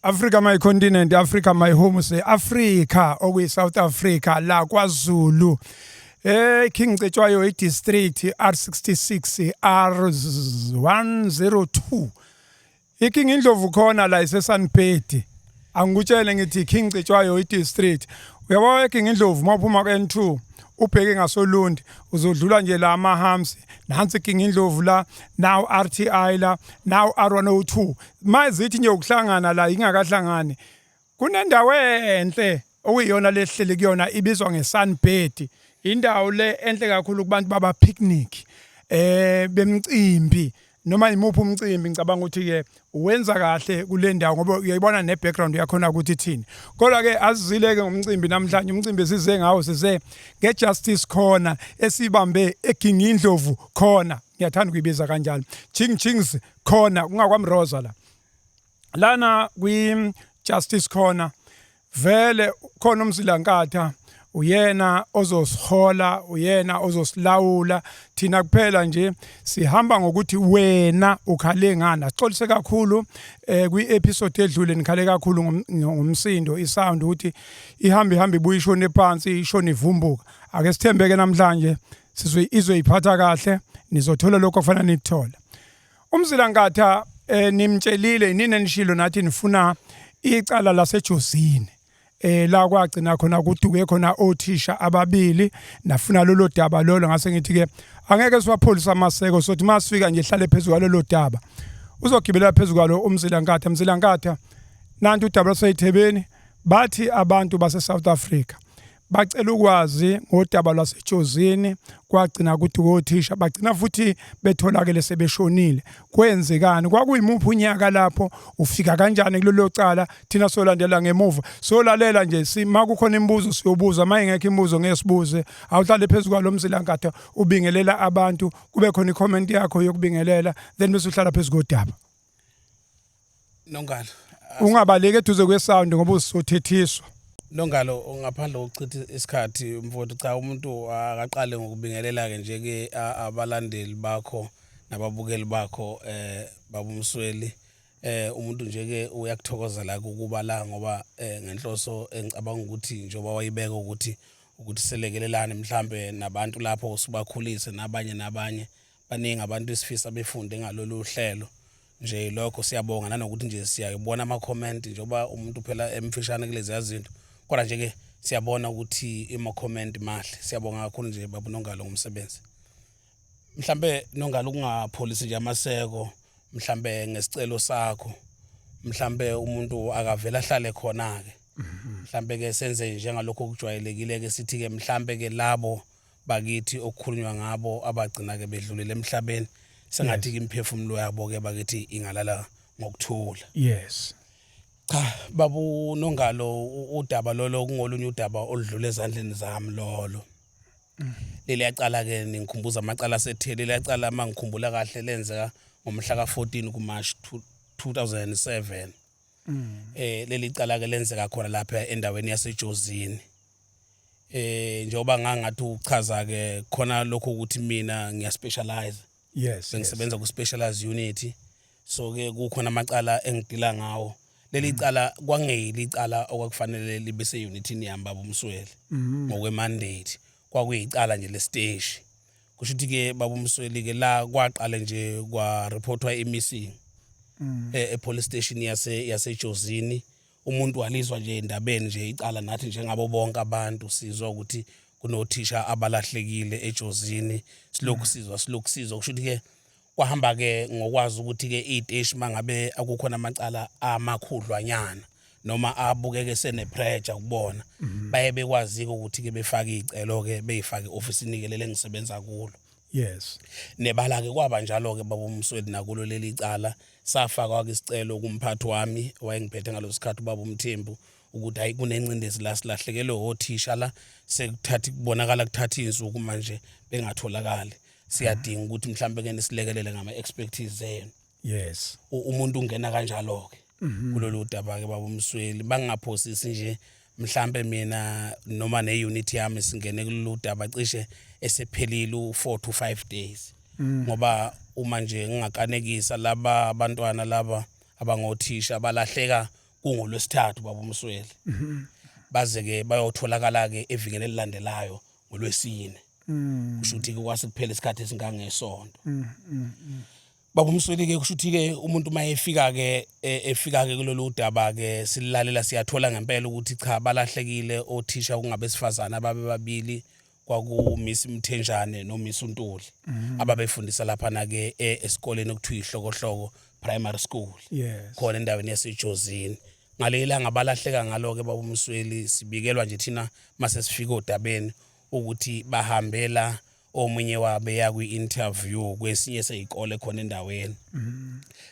Africa my continent, Africa my home, say Africa okuyi South Africa la kwaZulu. King Cetshwayo i district R66 R102. IKing Indlovu khona la iseSanpedi. Angikutshele ngithi King Cetshwayo i district. Uyabona eKing Indlovu mawuphuma ku-N2 ubheke ngasoLundi uzodlula nje la ama-humps, nansi King Indlovu la, now RTI la, now R102. Mazithi nje ukuhlangana la ingakahlangani. Kunendawo enhle okuyiyona lehleli kuyona, ibizwa ngeSunbed. Indawo le enhle kakhulu kubantu baba picnic bemcimbi, noma imuphi umcimbi. Ngicabanga ukuthi ke wenza kahle kule ndawo ngoba uyayibona ne background yakhona ukuthi ithini. Kodwa ke azizile ke ngomcimbi namhlanje, umcimbi size ngawo, size ngejustice khona esibambe eGingindlovu khona, ngiyathanda ukuyibiza kanjalo, Ching Chings khona kungakwamroza la lana kwi justice khona. Vele khona uMzilankatha, uyena ozosihola, uyena ozosilawula. Thina kuphela nje sihamba ngokuthi wena ukhale ngani. Sixolise kakhulu kwi episode edlule, nikhale kakhulu ngomsindo, isound ukuthi ihambe ihambe ibuye ishone phansi, ishone ivumbuka. Ake sithembeke namhlanje sizwe izoyiphatha kahle, nizothola lokho okufanele nikuthole. UMzilankatha nimtshelile nini, nishilo nathi nifuna icala laseJozini la kwagcina khona kuduke khona othisha ababili, nafuna lolo daba lolo. Ngase ngithi ke angeke siwapholisa amaseko, sothi masifika nje hlale phezulu kwalolo daba, uzogibela phezulu kwalo uMzilankatha. Mzilankatha, nanti udaba lwaseyithebeni, bathi abantu base South Africa bacela ukwazi ngodaba lwaseJozini, kwagcina kuthi othisha bagcina futhi betholakele sebeshonile. Kwenzekani? Kwakuyimuphi unyaka lapho? Ufika kanjani kulelo cala? Thina solandela ngemuva, solalela nje, sima kukhona imibuzo siyobuza, uma ingekho imibuzo ngeke sibuze. Awuhlale phezu kwalo Mzilankatha, ubingelela abantu, kube khona i-comment yakho yokubingelela, then bese uhlala phezu kodaba. Nongalo. Ungabaleki eduze kwesound ngoba uzothethiswa. Nongalo, ngaphandle kokuchitha isikhathi mfowethu, cha, umuntu akaqale ngokubingelela ke nje ke abalandeli bakho nababukeli bakho, babumsweli. Umuntu nje ke uyakuthokozela ukuba la ngoba ngenhloso engicabanga ukuthi njengoba wayibeka ukuthi selekelelane mhlambe nabantu lapho sibakhulise nabanye nabanye. Baningi abantu esifisa befunde ngalolu hlelo nje. Lokho siyabonga, nanokuthi nje siyayibona ama-comment, njengoba umuntu phela emfishane kulezi zinto, kodwa nje ke siyabona ukuthi ima-comment mahle. Siyabonga kakhulu nje baba Nongalo ngomsebenzi. Mhlambe Nongalo, ukungapholisi nje amaseko, mhlambe ngesicelo sakho, mhlambe umuntu akavela ahlale khona ke, mhlambe ke senze njengalokho okujwayelekile ke, sithi ke mhlambe ke labo bakithi okukhulunywa ngabo abagcina ke bedlulile emhlabeni, sengathi ke imiphefumulo yabo ke bakithi ingalala ngokuthula. Cha babu Nongalo, udaba lolo kungolunye udaba oludlule ezandleni zami lolo. Leli yacala ke ningikhumbuza amacala asethele. Leli yacala, mangikhumbula kahle, lenzeka ngomhla ka14 kuMarch 2007. Leli cala ke lenzeka khona lapha endaweni yaseJozini. Njengoba ngangathi uchaza ke khona lokho ukuthi mina ngiya specialize, bengisebenza ku specialized unit, so ke kukhona amacala engidila ngawo. Leli cala kwangeyili icala okwakufanele libe se-unitini yami baba uMsweli, ngokwe-mandate kwakuyicala nje lesiteshi. Kusho ukuthi ke baba uMsweli ke la kwaqale nje kwa-reportwa i-missing e-police station yaseJozini. Umuntu walizwa nje endabeni nje icala, nathi njengabo bonke abantu sizwa ukuthi kunothisha abalahlekile eJozini. Silokhu sizwa, silokhu sizwa. Kusho ukuthi ke kwahamba ke ngokwazi ukuthi ke iy'teshi mangabe akukhona amacala amakhudlwanyana noma abukeke sene-pressure kubona, baye bekwazi-ke ukuthi ke befake iy'celo-ke, beyifake e-ofisini-ke leli engisebenza kulo. Nebala-ke kwaba njalo-ke baba uMsweli, nakulo leli cala safakwa-ke isicelo kumphathi wami wayengiphethe ngaloso sikhathi, ubaba uMthembu, ukuthi hayi, kunencindezi la, silahlekelwe othisha la, sekuthatha kubonakala kuthatha iy'nsuku manje bengatholakali, siyadinga ukuthi mhlambe ke nisilekelele ngama-expertise enu. Umuntu ungena kanjalo-ke kulolu daba-ke baba uMsweli. Bangingaphosisi nje, mhlambe mina noma ne-unit yami singene kulolu daba cishe esephelile u-4 to 5 days, ngoba uma nje ngingakanekisa, laba abantwana laba abangothisha balahleka. Kungolwesithathu, baba uMsweli. Baze ke bayotholakala ke evikini elilandelayo ngolwesine. Kusho ukuthi ke kwase kuphela isikhathi esingangesonto. Baba uMsweli ke, kusho ukuthi ke umuntu uma efika ke efika ke kulolu daba ke silalela, siyathola ngempela ukuthi cha, balahlekile othisha kungabesifazana ababe babili, kwaku Miss Mthenjane no Miss uNtuli, ababefundisa lapha na ke esikoleni okuthiwa iHlokohloko Primary School khona endaweni yaseJozini. Ngaleli balahleka ngalo ke, baba uMsweli, sibikelwa nje thina mase sifika odabeni ukuthi bahambela omunye wabe ya kwi-interview kwesinye seyikole khona endaweni,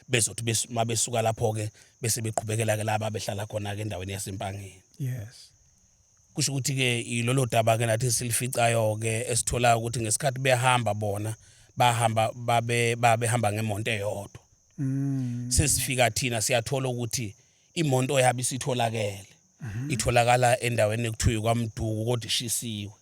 bezothi mabesuka lapho ke bese beqhubekela ke laba behlala khona ke endaweni yaseMpangeni. Kusho ukuthi ke ilolo daba ke nathi silificayo ke, esithola ukuthi ngesikhathi behamba bona bahamba babe babehamba ngemonto eyodwa. Sesifika thina siyathola ukuthi imonto yabo isitholakele, itholakala endaweni ekuthiwa kwaMduku, kodwa ishisiwe.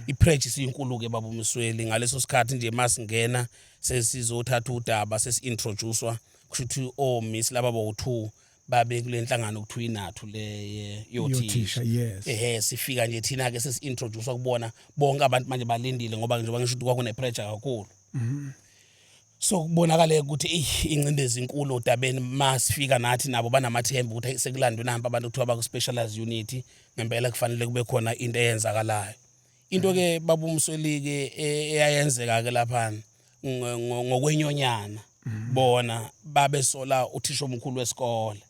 I-pressure isinkulu ke, baba uMsweli, ngaleso sikhathi nje masingena sesizothatha udaba, sesi-introducewa, kusho ukuthi o-miss laba bowu-two babe kule nhlangano okuthiwa inathu le yothisha. Yothisha, yes. Ehe, sifika nje thina ke sesi-introducewa kubona bonke abantu, manje balindile ngoba njengoba ngisho ukuthi kwakune-pressure kakhulu. So kubonakala ukuthi ingcindezi inkulu odabeni. Masifika nathi nabo banamathemba ukuthi hey, sekulandwe nampa abantu kuthiwa baku-specialized unit, ngempela kufanele kube khona into eyenzakalayo. Into ke, baba uMsweli ke, eyayenzeka ke laphana ngokwenyonyana, bona babesola uthisha omkhulu wesikole.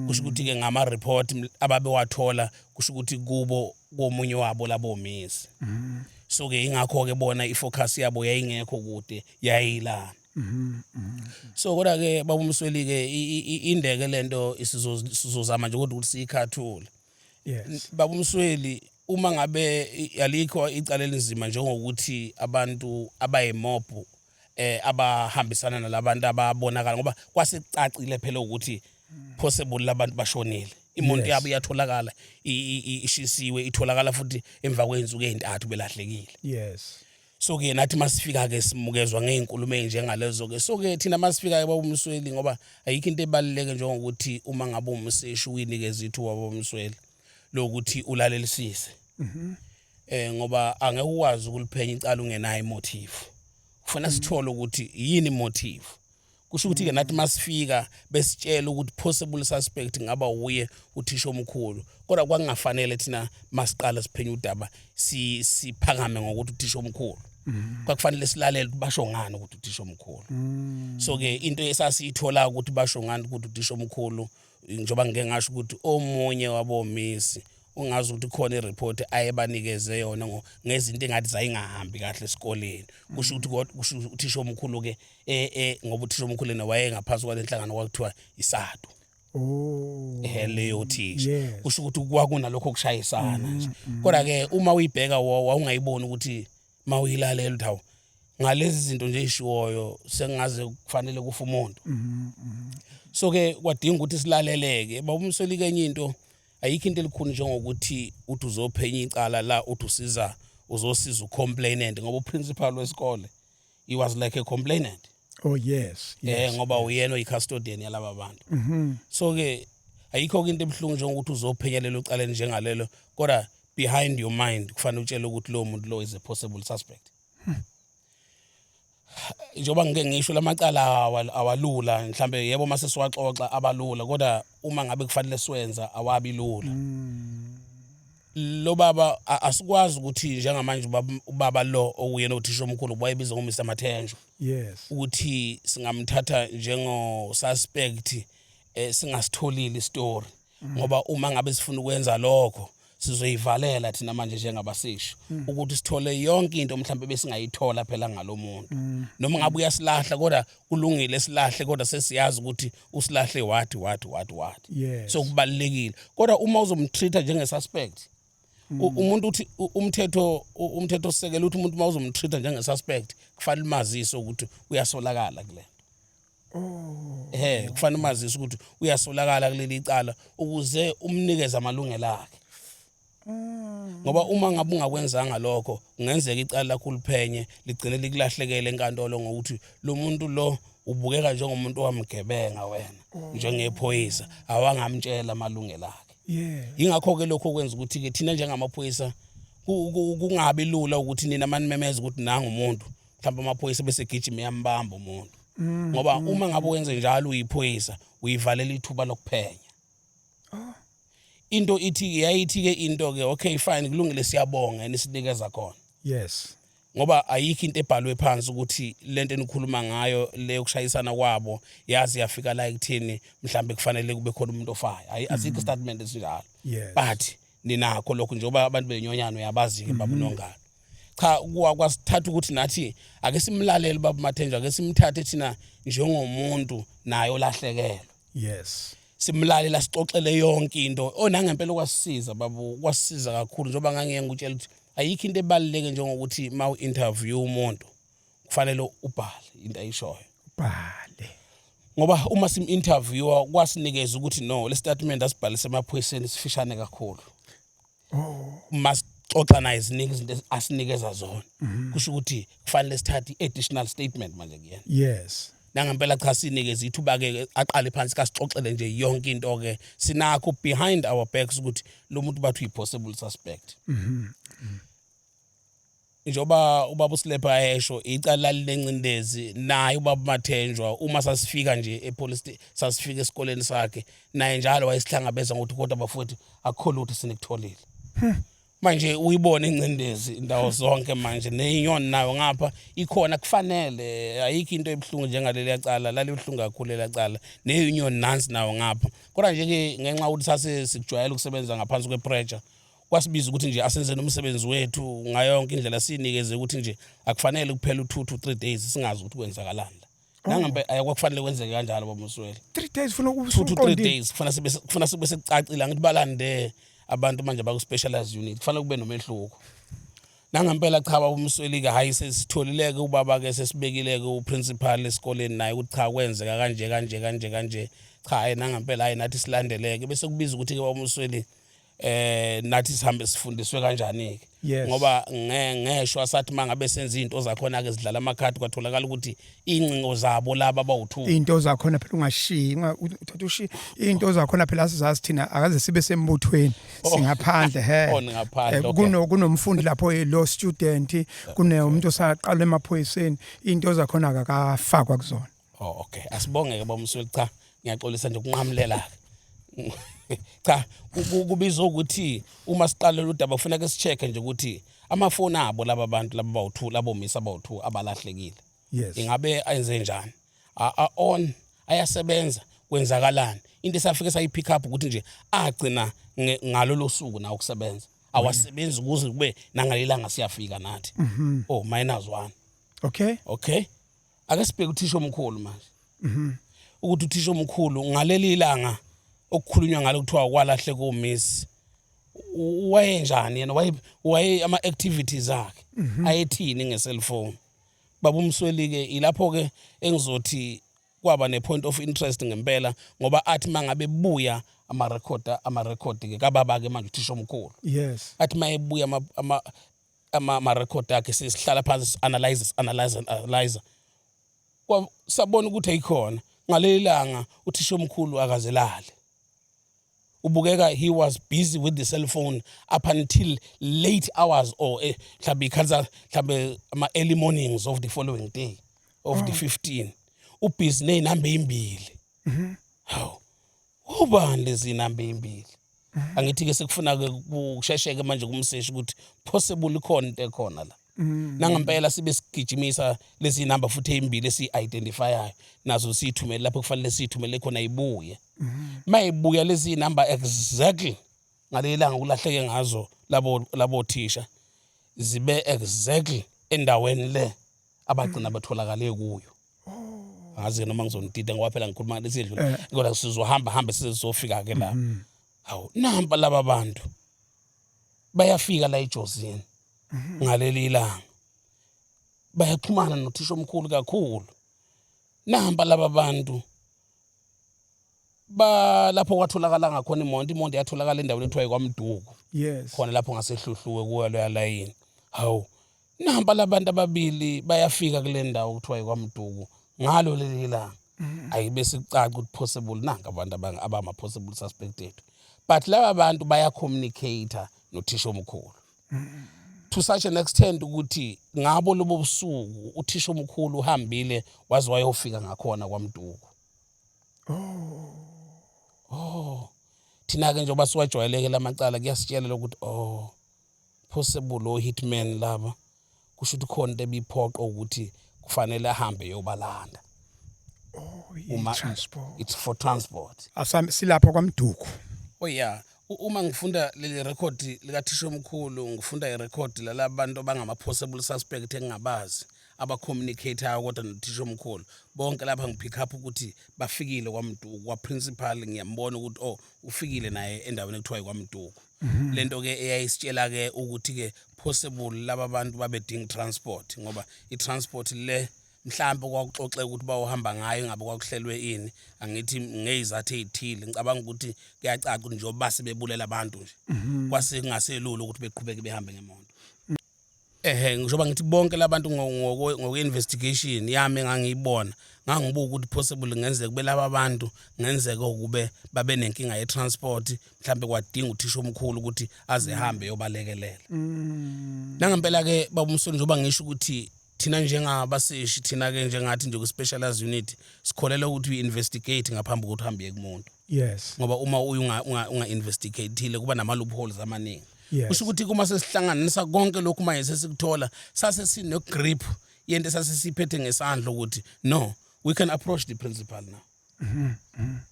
Kusho ukuthi ke ngama report ababewathola, kusho ukuthi kubo komunye wabo labo miss. So ke ingakho ke bona i-focus yabo yayingekho kude, yayilana. So kodwa ke, baba uMsweli ke, indeke lento sizozama nje kodwa ukuthi siyikhathule. Baba uMsweli, uma ngabe alikho icala elinzima njengokuthi abantu abayimob abahambisana nalabantu ababonakala, ngoba kwasekucacile phela ukuthi possible labantu bashonile. Imoto yabo iyatholakala ishisiwe, itholakala futhi emva kwey'nsuku ey'ntathu belahlekile. So ke nathi masifika ke simukezwa ngey'nkulumo ey'njengalezo ke. So ke thina masifika ke, baba uMsweli, ngoba ayikho into ebaluleke njengokuthi uma ngabe umseshi uyinikeza ithuba, baba uMsweli, lokuthi ulalelisise, ngoba angeke ukwazi ukuliphenya icala ungenayo i-motive. Kufanele sithole ukuthi yini i-motive. Kusho ukuthi ke nathi masifika besitshela ukuthi possible suspect ngaba uye uthisha omkhulu, kodwa kwakungafanele thina masiqala siphenya udaba siphakame ngokuthi uthisha omkhulu. Kwakufanele silalele ukuthi basho ngani ukuthi uthisha omkhulu. So ke into esasiyithola ukuthi basho ngani ukuthi uthisha omkhulu, njengoba ngike ngasho ukuthi omunye wabomisi ungazi ukuthi khona i-report ayebanikeze yona ngezinto engathi zayingahambi kahle esikoleni. Kusho ukuthi kusho uthisha omkhulu ke ngoba uthisha omkhulu yena wayengaphansi kwale nhlangano kwakuthiwa iSADTU. Leyo thisha. Kusho ukuthi kwakunalokho kushayisana nje, kodwa ke uma uyibheka wawungayiboni ukuthi mawuyilalela ukuthi hawu, ngalezi zinto nje ey'shiwoyo sengaze kufanele kufe umuntu. So ke kwadinga ukuthi silaleleke, baba uMsweli. Enye into, ayikho into elikhulu njengokuthi uthi uzophenya icala la uthi usiza uzosiza u-complainant, ngoba u-principal wesikole, he was like a complainant. Ngoba uyena oyi-custodian yalaba bantu. So ke ayikho ke into ebuhlungu njengokuthi uzophenyelela ucaleni njengalelo, kodwa behind your mind kufanele utshele ukuthi lowo muntu lo is a possible suspect. Njengoba ngike ngisho, lamacala awalula. Mhlambe yebo, mase siwaxoxa abalula, kodwa uma ngabe kufanele siwenza awabi lula. Lo baba asikwazi ukuthi njengamanje ubaba lo okuyena uthisha omkhulu wayebiza ngo-Mr Mathenjwa ukuthi singamthatha njengo suspect singasitholile i-story, ngoba uma ngabe sifuna ukwenza lokho sizoyivalela thina manje njengabaseshi ukuthi sithole yonke into mhlawumbe besingayithola phela ngalomuntu. Noma ngabe uyasilahla, kodwa kulungile silahle, kodwa sesiyazi ukuthi usilahle wathi wathi wathi wathi. So kubalulekile, kodwa uma uzom-treat njenge-suspect, umuntu uthi umthetho umthetho sisekela uthi umuntu uma uzom-treat njenge-suspect kufanele umazise ukuthi uyasolakala kule. Kufanele umazise ukuthi uyasolakala kuleli icala ukuze umnikeze amalungelo akhe, ngoba uma ngabe ungakwenzanga lokho kungenzeka icala lakho uliphenye ligcine likulahlekele enkantolo ngokuthi lo muntu lo Ubukeka njengomuntu owamgebenga wena njengephoyisa, awangamtshela amalungelo akhe. Ingakho ke lokho kwenza ukuthi ke thina njengamaphoyisa kungabi lula ukuthi nina manimemeza ukuthi nanga umuntu, mhlawumbe amaphoyisa bese gijima yambamba umuntu, ngoba uma ngabe wenze njalo uyiphoyisa, uyivalela ithuba lokuphenya. Into ithi yayithi ke into ke, okay, fine, kulungile, siyabonga enisinikeza khona, ngoba ayikho into ebhalwe phansi ukuthi lento enikhuluma ngayo le yokushayisana kwabo yazi yafika la ekuthini mhlambe kufanele kube khona umuntu ofayo. Ayi, asikho statement esinjalo. But ninakho lokho njengoba abantu benyonyana, uyabazi-ke, baba uNongalo. Cha, kwasithatha ukuthi nathi ake simlalele baba Mathenjwa, ake simthathe thina njengomuntu naye olahlekelwe. Simlalela, sixoxele yonke into. Oh, nangempela kwasisiza, babu, kwasisiza kakhulu, njengoba ngangiye ngikutshela ukuthi ayikho into ebaluleke njengokuthi uma u-interview umuntu kufanele ubhale into ayishoyo. Bhale. Ngoba uma sim-interviewa kwasinikeza ukuthi no, le statement asibhalise emaphoyiseni sifishane kakhulu. Uma sixoxa naye, ziningi izinto asinikeza zona, kusho ukuthi kufanele sithathe i-additional statement manje kuyena. Nangempela cha, sinikeze ithuba-ke aqale phansi kasixoxele nje yonke into-ke. Sinakho behind our backs ukuthi lo muntu bathi uyi-possible suspect, njengoba ubaba uSilepha esho icala lalinencindezi. Naye ubaba Mathenjwa, uma sasifika nje epolice, sasifika esikoleni sakhe, naye njalo wayesihlangabeza ngokuthi, "Kodwa bafowethu, akukho lutho sinikutholile." Manje uyibona ingcindezi indawo zonke manje, neyinyoni nayo ngapha ikhona. Kufanele, ayikho into ebuhlungu njengaleli yacala, lalibuhlungu kakhulu lelacala, ne-union nansi nayo ngapha. Kodwa nje-ke ngenxa yokuthi sase sikujwayele ukusebenza ngaphansi kwe-pressure, kwasibiza ukuthi nje asenzeni umsebenzi wethu ngayo yonke indlela, sinikeze ukuthi nje akufanele kuphela u-2 to 3 days singazi ukuthi kwenzakalani la. Nangempela ayakwakufanele kwenzeke kanjalo, baMsweli. 3 days funa 2 to 3 days kufuna sibe sekucacile. Angithi balande abantu manje baku-specialized unit, kufanele kube nomehluko. Nangempela cha, baba uMsweli-ke, hhayi, sesitholile-ke ubaba-ke, sesibekile-ke uprincipal esikoleni naye ukuthi cha, kwenzeka kanje kanje kanje kanje. Cha, hhayi, nangempela, hhayi, nathi silandeleke, bese kubiza ukuthi-ke baba uMsweli, nathi sihambe sifundiswe kanjani ke. Ngoba ngeshwa sathi mangabe senza izinto zakhona ke, sidlala amakhadi, kwatholakala ukuthi ingcingo zabo laba abawu2. Into zakhona phela ungashiyi, uthatha ushiye into zakhona phela. Asizazi thina, akaze sibe sembuthweni, singaphandle he. Oh, ningaphandle, okay. Kunomfundi lapho, law student, kunomuntu osaqala emaphoyiseni, into zakhona akakafakwa kuzona. Oh, okay, asibonge ke baMsweli. Cha, ngiyaxolisa nje ukunqamulela ke. Cha, kubizwa ukuthi uma siqalela udaba kufuneka sicheck nje ukuthi amafoni abo laba bantu laba bawu2, labo misa bawu2 abalahlekile, ingabe ayenze njani, on ayasebenza, kwenzakalani. Into esafike sayi-pick up ukuthi nje agcina ngalolo suku na ukusebenza, awasebenzi ukuze kube nangalelanga siyafika nathi. Oh, minus one. Okay, ake sibheke uthisha omkhulu manje, ukuthi uthisha omkhulu ngaleli ilanga okukhulunywa ngalo kuthiwa kwalahle kumiss, wayenjani yena, waye ama activities akhe ayethini nge-cellphone, baba uMsweli? Ke ilapho ke engizothi kwaba ne-point of interest ngempela, ngoba athi mangabe buya ama-record ke kababa ke manje uthisha omkhulu, athi mayebuya ama-record akhe, sesihlala phansi, analyze, analyze, analyze, sabona ukuthi ayikhona ngaleli langa uthisha omkhulu akazelale, ubukeka he was busy with the cell phone up until late hours or mhlawumbe ikhathi, mhlawumbe ama early mornings of the following day of the 15, ubusy nezinamba ezimbili. Hawu, ubani lezi namba ezimbili? Angithi ke sekufuna ke kushesheke manje kumseshi ukuthi possible ikhona into ekhona la. Nangempela sibe sigijimisa lezi namba futhi ezimbili esi-identifyayo nazo, siyithumele lapho kufanele siyithumele khona, ibuye. Mayibuya lezi namba exactly ngaleli langa kulahleke ngazo labo thisha, zibe exactly endaweni le abagcina betholakale kuyo. Angazi noma ngizonidida, ngoba phela ngikhuluma lesidlule, kodwa sizohamba hambe sizofika ke la. Hawu, nampa laba bantu bayafika la eJozini ngaleli ilanga, bayaxhumana nothisha omkhulu kakhulu. Nampa laba bantu ba lapho kwatholakala ngakhona imoto yatholakala endaweni ethiwa kwaMduku, khona lapho ngasehluhluwe kuyo leya layini. Hawu, nampa labantu ababili bayafika kule ndawo kuthiwa kwaMduku. Ngalo leli langa ayibe sikucaca ukuthi possible nanka abantu abama possible suspect ethu, but laba bantu baya communicate nothisha omkhulu to such an extent ukuthi ngabo lobo busuku uthisha omkhulu uhambile waze wayofika ngakhona kwaMduku. Oh, thina ke njengoba siwajwayeleke lamacala, kuyasitshela lokuthi, oh, possible o hitman laba, kusho ukuthi khona into ebiphoqa ukuthi kufanele ahambe yobalanda. Oh, Uma transport. It's for transport. Asami silapha kwaMduku. Oh yeah. Uma ngifunda leli record likathisha omkhulu, ngifunda irecord lalabantu abangama possible suspect engingabazi abacommunicateayo kodwa nothisha omkhulu bonke lapha, ngipick up ukuthi bafikile kwaMduku, kwa principal. Ngiyambona ukuthi, oh, ufikile naye endaweni ekuthiwa kwaMduku. Lento ke eyayisitshela ke ukuthi ke possible laba bantu babedinga transport, ngoba i-transport le mhlawumbe kwakuxoxeka ukuthi bawuhamba ngayo, ngabe kwakuhlelwe ini, angithi ngezathu ezithile. Ngicabanga ukuthi kuyacaca ukuthi njengoba base bebulela abantu nje, kwase kungaselula ukuthi beqhubeke behambe ngemoto. Ehe, ngishoba ngithi bonke labantu ngokwe-investigation yami engangiyibona, ngangibuka ukuthi possible kungenzeka kube laba bantu kungenzeka ukube babe nenkinga ye-transport, mhlambe kwadinga uthisha omkhulu ukuthi aze hambe yobalekelela. Nangempela-ke, baba uMsweli, njengoba ngisho ukuthi thina njengabaseshi, thina-ke njengathi nje ku-specialized unit, sikholelwa ukuthi we-investigate ngaphambi kokuthi uhambe uye kumuntu, ngoba uma uye unga-investigateile kuba nama-loopholes amaningi. Kusho ukuthi kuma sesihlanganisa konke lokhu manje sesikuthola, sase sine-grip yento esase siyiphethe ngesandla ukuthi no, we can approach the principal now.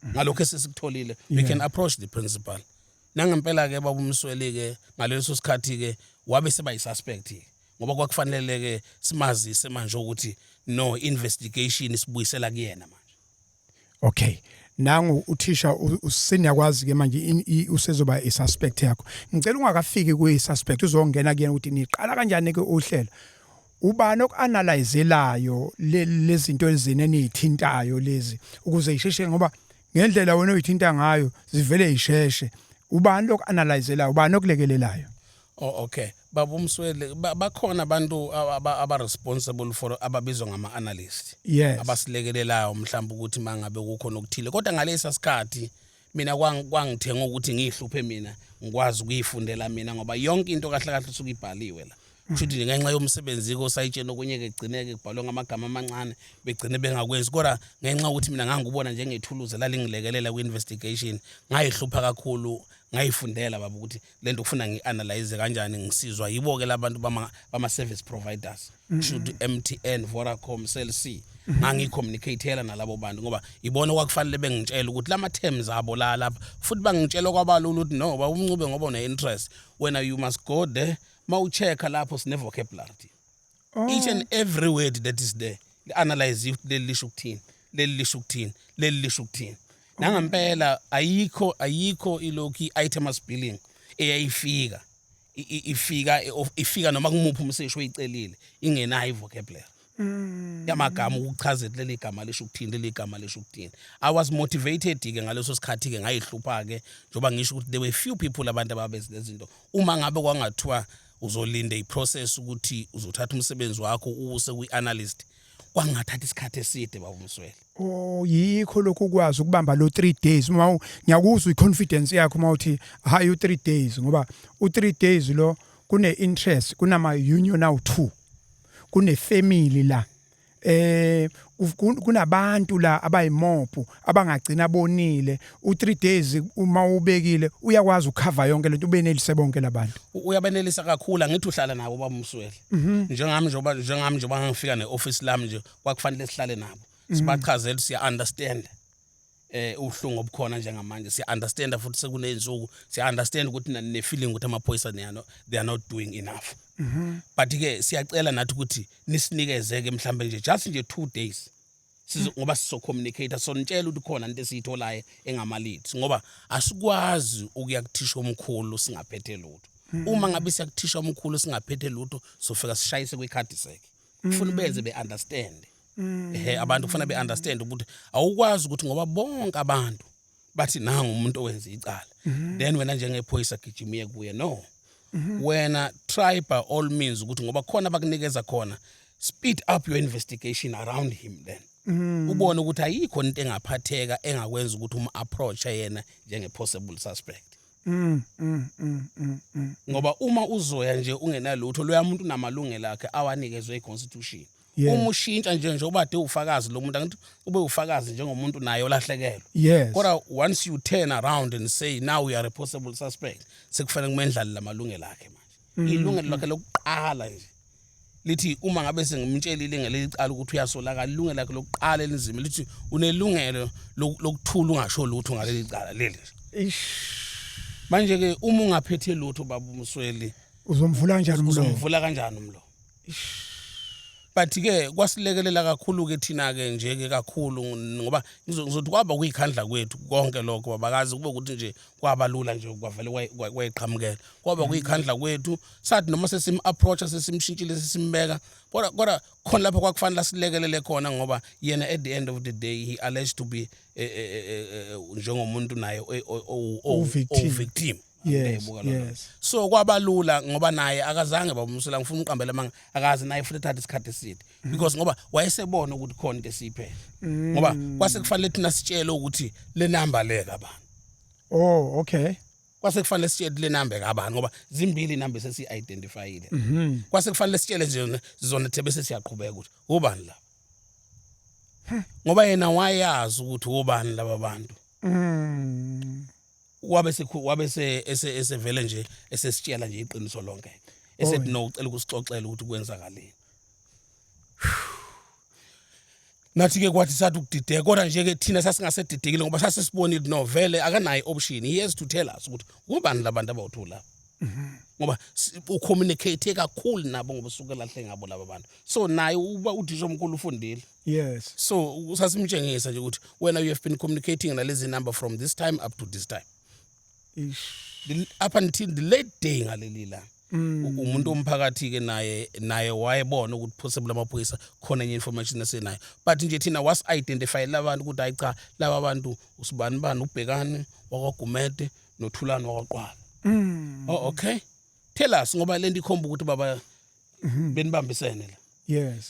Ngalokho esesikutholile, we can approach the principal. Nangempela-ke, baba uMsweli-ke, ngaleso sikhathi-ke wabe seba yi-suspect-ke, ngoba kwakufanele-ke simazise manje ukuthi no, investigation isibuyisela kuyena manje. Okay, nangu uthisha useniyakwazi ke manje usezoba i-suspect yakho. Ngicela ungakafiki kuyi-suspect, uzongena kuyena ukuthi niqala kanjani ke uhlelo. Ubani okuanalyzelayo lezinto ezine eniyithintayo lezi ukuze isheshe? Ngoba ngendlela wena oyithinta ngayo zivele isheshe. Ubani lokuanalyzelayo? Ubani okulekelelayo? Oh, okay, baba uMsweli, bakhona abantu aba responsible for ababizwa ngama analyst abasilekelelayo mhlawumbe ukuthi mangabe kukhona okuthile. Kodwa ngalesa sikhathi mina kwangithenga ukuthi ngiyihluphe mina, ngikwazi ukuyifundela mina, ngoba yonke into kahle kahle usuke ibhaliwe la. Kusho ukuthi ngenxa yomsebenzi kosayitsheni okunye ke gcineke kubhalwe ngamagama amancane, begcine bengakwenzi. Kodwa ngenxa yokuthi mina ngangikubona njengethuluzi elalingilekelela kwi-investigation, ngayihlupha kakhulu, ngayifundela, baba, ukuthi lento kufuna ngi-analyze kanjani. Ngisizwa yibo-ke labantu bama-service providers, kusho ukuthi MTN, Vodacom, Cell C. Ngangicommunicatela nalabo bantu ngoba ibona kwakufanele bengitshele ukuthi lama terms abo la lapha, futhi bangitshela kwabalula ukuthi no, baba uMncube, ngoba une-interest wena, you must go there, mawucheck-a lapho sine-vocabulary, each and every word that is there, analyze ukuthi leli lisho ukuthini, leli lisho ukuthini, leli lisho ukuthini. Nangempela ayikho ilokhu i-itemised billing eyayifika ifika noma kumuphi umseshi oyicelile ingenayo i-vocabulary yamagama ukuchaza ukuthi leli gama lisho ukuthini, leli gama lisho ukuthini. I was motivated ke ngaleso sikhathi ke, ngayihlupha ke, njengoba ngisho ukuthi there were few people, abantu ababezi lezi zinto. Uma ngabe kwangathiwa uzolinda iprocess ukuthi uzothatha umsebenzi wakho uwuse kwi-analyst, kwangathatha isikhathi eside, baba uMsweli. Oh, yikho lokhu ukwazi ukubamba lo 3 days. Uma ngiyakuzwa i-confidence yakho uma uthi hayi, u3 days, ngoba u3 days lo kune interest, kunama union awu2, kune family la, kunabantu la abayimob abangagcina bonile. U3 days uma ubekile uyakwazi ukucover yonke lento, ubenelise bonke labantu. Uyabenelisa kakhulu. Angithi uhlala nabo, baba uMsweli? Njengami njengoba ngifika ne-office lami nje, kwakufanele sihlale nabo, sibachazele, siya understand ubuhlungu obukhona njengamanje, siya understand futhi sekuneyinsuku, siya understand ukuthi nani ne feeling ukuthi amaphoyisa they are not doing enough, but ke siyacela nathi ukuthi nisinikeze ke mhlambe nje just nje 2 days sizo, ngoba sizo communicate, sonitshela ukuthi khona into esiyitholayo engama leads, ngoba asikwazi ukuya kuthisha omkhulu singaphethe lutho. Uma ngabe siyakuthisha omkhulu singaphethe lutho, sofika sishayise kwikhadi seke. Kufuna benze be understand, ehe, abantu kufuna be understand ukuthi awukwazi ukuthi ngoba bonke abantu bathi nangu umuntu owenza icala, then wena njengephoyisa gijima uye kuye. No, wena try by all means ukuthi ngoba khona bakunikeza khona, speed up your investigation around him then. Ubone ukuthi ayikho into engaphatheka engakwenza ukuthi um approach yena njenge possible suspect. Ngoba uma uzoya nje ungenalutho, loya muntu unamalungelo akhe awanikezwe iconstitution. Uma ushintsha nje njengoba de ufakazi lo muntu, angithi ube ufakazi njengomuntu naye olahlekelwe. Kodwa once you turn around and say now you are a possible suspect, sekufanele kumendlale lamalungelo akhe manje. Ilungelo lakhe lokuqala nje lithi uma ngabe sengimtshelile ngeleli cala ukuthi uyasolakala, ilungelo lakhe lokuqala elinzima lithi unelungelo lokuthula ungasho lutho ngaleli cala leli nje. Ish. Manje ke uma ungaphethe lutho, baba uMsweli, Uzomvula kanjani umlomo? Uzomvula kanjani umlomo? But ke kwasilekelela kakhulu ke thina ke nje ke kakhulu, ngoba ngizothi kwaba kuyikhandla kwethu konke lokho, babakazi kube ukuthi nje kwaba lula nje, kwavele kwayiqhamukela, kwaba kuyikhandla kwethu. Sathi noma sesim approach, sesimshintshile, sesimbeka, kodwa khona lapho kwakufanele silekelele khona, ngoba yena at the end of the day he alleged to be njengomuntu naye U-victim. O-victim. Uyayibuka loo nto. So kwabalula ngoba naye akazange bamusela, ngifuna uqambela amanga, akaze naye futhi ethatha isikhathi eside, because ngoba wayesebona ukuthi khona into esiyiphethe, ngoba kwase kufanele thina sitshele ukuthi le number le kabani. Oh, okay. Kwase kufanele sitshele le number kabani, ngoba zimbili inamba esesi-identifyile. Kwase kufanele sitshele nje zona the bese siyaqhubeka ukuthi ubani laba, ngoba yena wayazi ukuthi ubani laba bantu. Wabe se esevele nje esesitshela nje iqiniso lonke, esethi no, ucela ukusixoxela ukuthi kwenzakaleni. Nathi ke kwathi sathi ukudideka, kodwa nje ke thina sasingasedidekile ngoba sasesibonile no vele akanayo option, he has to tell us ukuthi ubani labantu abawu-two laba, ngoba ucommunicate kakhulu nabo ngoba usuke lahle ngabo laba bantu. So naye uba uthisha omkhulu ufundile. So sasimtshengisa nje ukuthi wena you have been communicating nalezi number from this time up to this time. Up until the late day ngaleli langa. Umuntu omphakathi ke naye wayebona ukuthi possible amaphoyisa khona enye information esenayo, but nje thina was identify labantu ukuthi hayi cha, laba bantu usibani bani, ubhekani wakwaGumede noThulani wakwaQwala. Oh okay, tell us, ngoba lento ikhomba ukuthi baba benibambisene la.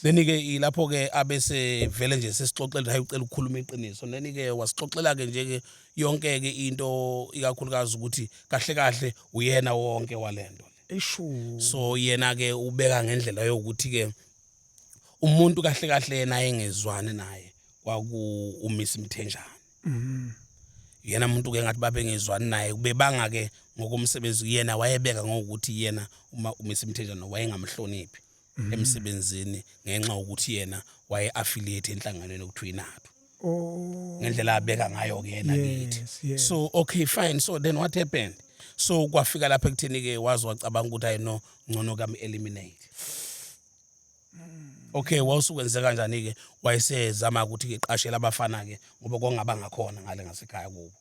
Then ke ilapho ke abese vele nje sesixoxela, hayi, ucela ukukhuluma iqiniso. Then ke wasixoxela ke nje ke yonke ke into, ikakhulukazi ukuthi kahle kahle uyena wonke walento le. So yena ke ubeka ngendlela yokuthi ke umuntu kahle kahle yena engezwani naye kwaku uMiss Mthenjana. Yena umuntu ke ngathi babe ngezwani naye, bebanga ke ngokomsebenzi. Yena wayebeka ngokuthi yena uma uMiss Mthenjana wayengamhloniphi emsebenzini ngenxa yokuthi yena waye affiliate enhlanganweni okuthiwa iNathu. Ngendlela abeka ngayo ke yena kithi. So okay, fine. So then what happened? So kwafika lapha ekutheni ke wazi wacabanga ukuthi ayi no, ngcono kami eliminate. Okay, wawusukwenze kanjani ke? Wayesezama ukuthi ke qashela abafana ke, ngoba kwangaba ngakhona ngale ngasekhaya kubo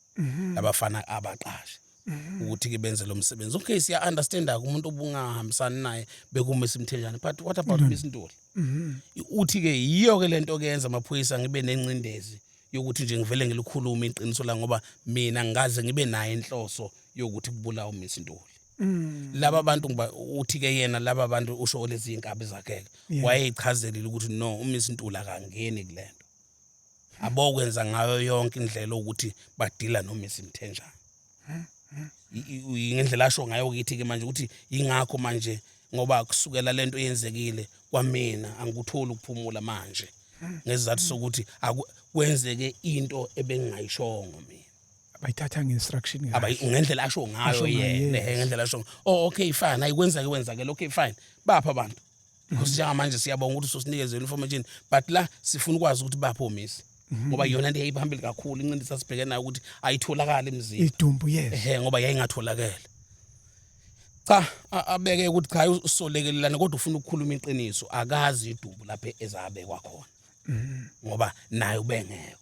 labafana abaqashe ukuthi ke benze lo msebenzi. Okay, siya understand ke umuntu obungahambisani naye bekuMiss Mthenjane, but what about Miss Ntuli? Uthi ke yiyo ke lento ke yenza amaphoyisa ngibe nencindezi yokuthi nje ngivele ngilikhulume iqiniso la, ngoba mina ngaze ngibe nayo inhloso yokuthi kubulawa uMiss Ntuli. Laba bantu ngiba uthi ke yena laba bantu usho lezi inkabi zakhe ke wayeyichazelile ukuthi no, uMiss Ntuli akangeni kulento, abokwenza ngayo yonke indlela ukuthi badila noMiss Mthenjana. Ngendlela asho ngayo kithi ke manje ukuthi ingakho manje, ngoba kusukela lento yenzekile kwamina angikutholi ukuphumula manje, ngesizathu sokuthi kwenzeke into ebengingayishongo mina. Abayithatha nge-instruction kahle. Ngendlela asho ngayo Asho ngayo, yena. Ngendlela asho, oh okay, fine, ayikwenzeke, kwenzakele, okay fine, bapha abantu, because njengamanje siyabonga ukuthi usosinikeze information, but la sifuna ukwazi ukuthi bapho miss, ngoba yona into yayiphambili kakhulu, incindi sasibheke nayo ukuthi ayitholakali emzini. Idumbu, yes. Ehe, ngoba yayingatholakele. Cha, abeke ukuthi cha, usolekelelana, kodwa ufuna ukukhuluma iqiniso, akazi idumbu lapho ezabekwa khona, ngoba naye ubengekho.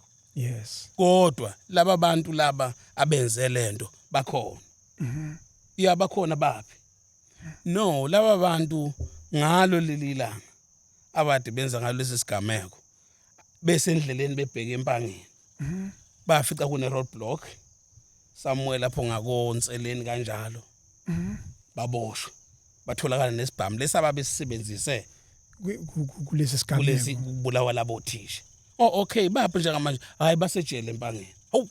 Kodwa laba bantu laba abenze lento bakhona, ya bakhona. Baphi? No, laba bantu ngalo leli langa abade benza ngalo lesi sigameko, besendleleni bebheke eMpangeni, bafica kune road block somewhere lapho ngakonseleni kanjalo, baboshwa, batholakala nesibhamu lesaba besisebenzise Kulesi kulesi sigameko. Kubulawa labo thisha. Oh okay, baphi njengamanje? Hayi, basejele eMpangeni. Hawu,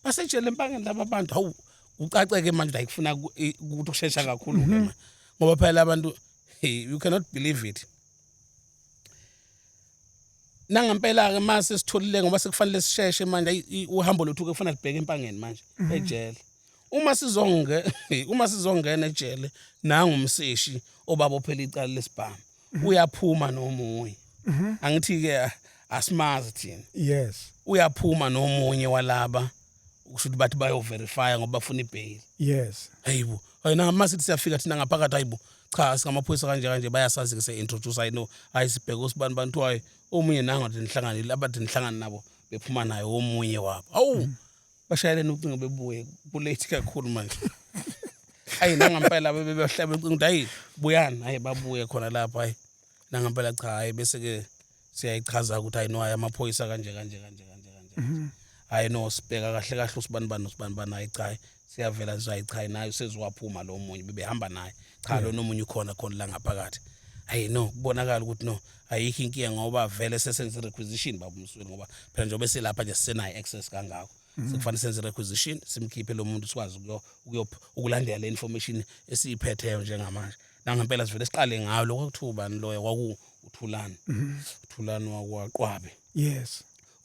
basejele eMpangeni laba bantu. Hawu, kucaceke manje ayikufuna ukuthi ushesha kakhulu ke manje, ngoba phela abantu, hey, you cannot believe it. Nangempela ke mase sitholile, ngoba sekufanele sisheshe manje, uhambo lwethu ke kufanele sibheke eMpangeni manje ejele. Uma sizongena ejele, nangu umseshi obabophela icala lesibhamu uyaphuma nomunye. Angithi ke asimazi thina. Uyaphuma nomunye walaba, kusho ukuthi bathi bayo-verify ngoba bafuna i-bail. Hayibo, hayi, na masithi siyafika thina ngaphakathi, hayibo, cha, singamaphoyisa kanje kanje, bayasazi ke, se-introduce, hayi no, hayi, sibheke usibani bantu, hayi, omunye nango athi nihlanganile, abathi nihlangane nabo bephuma naye omunye wabo. Hawu, bashayelene ucingo bebuye ku-late kakhulu manje. Hayi, nangampela bebehlaba ucingo ukuthi hayi, buyani, hayi, babuye khona lapho. Hayi, nangampela cha, hayi, bese ke siyayichaza ukuthi hayi no, hayi, amaphoyisa kanje kanje kanje kanje kanje, hayi no, sibheka kahle kahle usibani bani usibani bani. Hayi cha, siyavela nje, hayi cha, naye usezowaphuma lo munye bebehamba naye. Cha, lo nomunye ukhona khona la ngaphakathi. Hayi no, kubonakala ukuthi no, ayikho inkinga, ngoba vele sesenze requisition, baba uMsweli, ngoba phela njengoba selapha nje sisenayo access kangako, sekufanele senze requisition, simkhiphe lo muntu, sikwazi ukulandela le information esiyiphetheyo njengamanje. Nangempela sivele siqale ngayo lokho kuthiwa ubani loyo, kwaku uThulani, uThulani wakwaqwabe.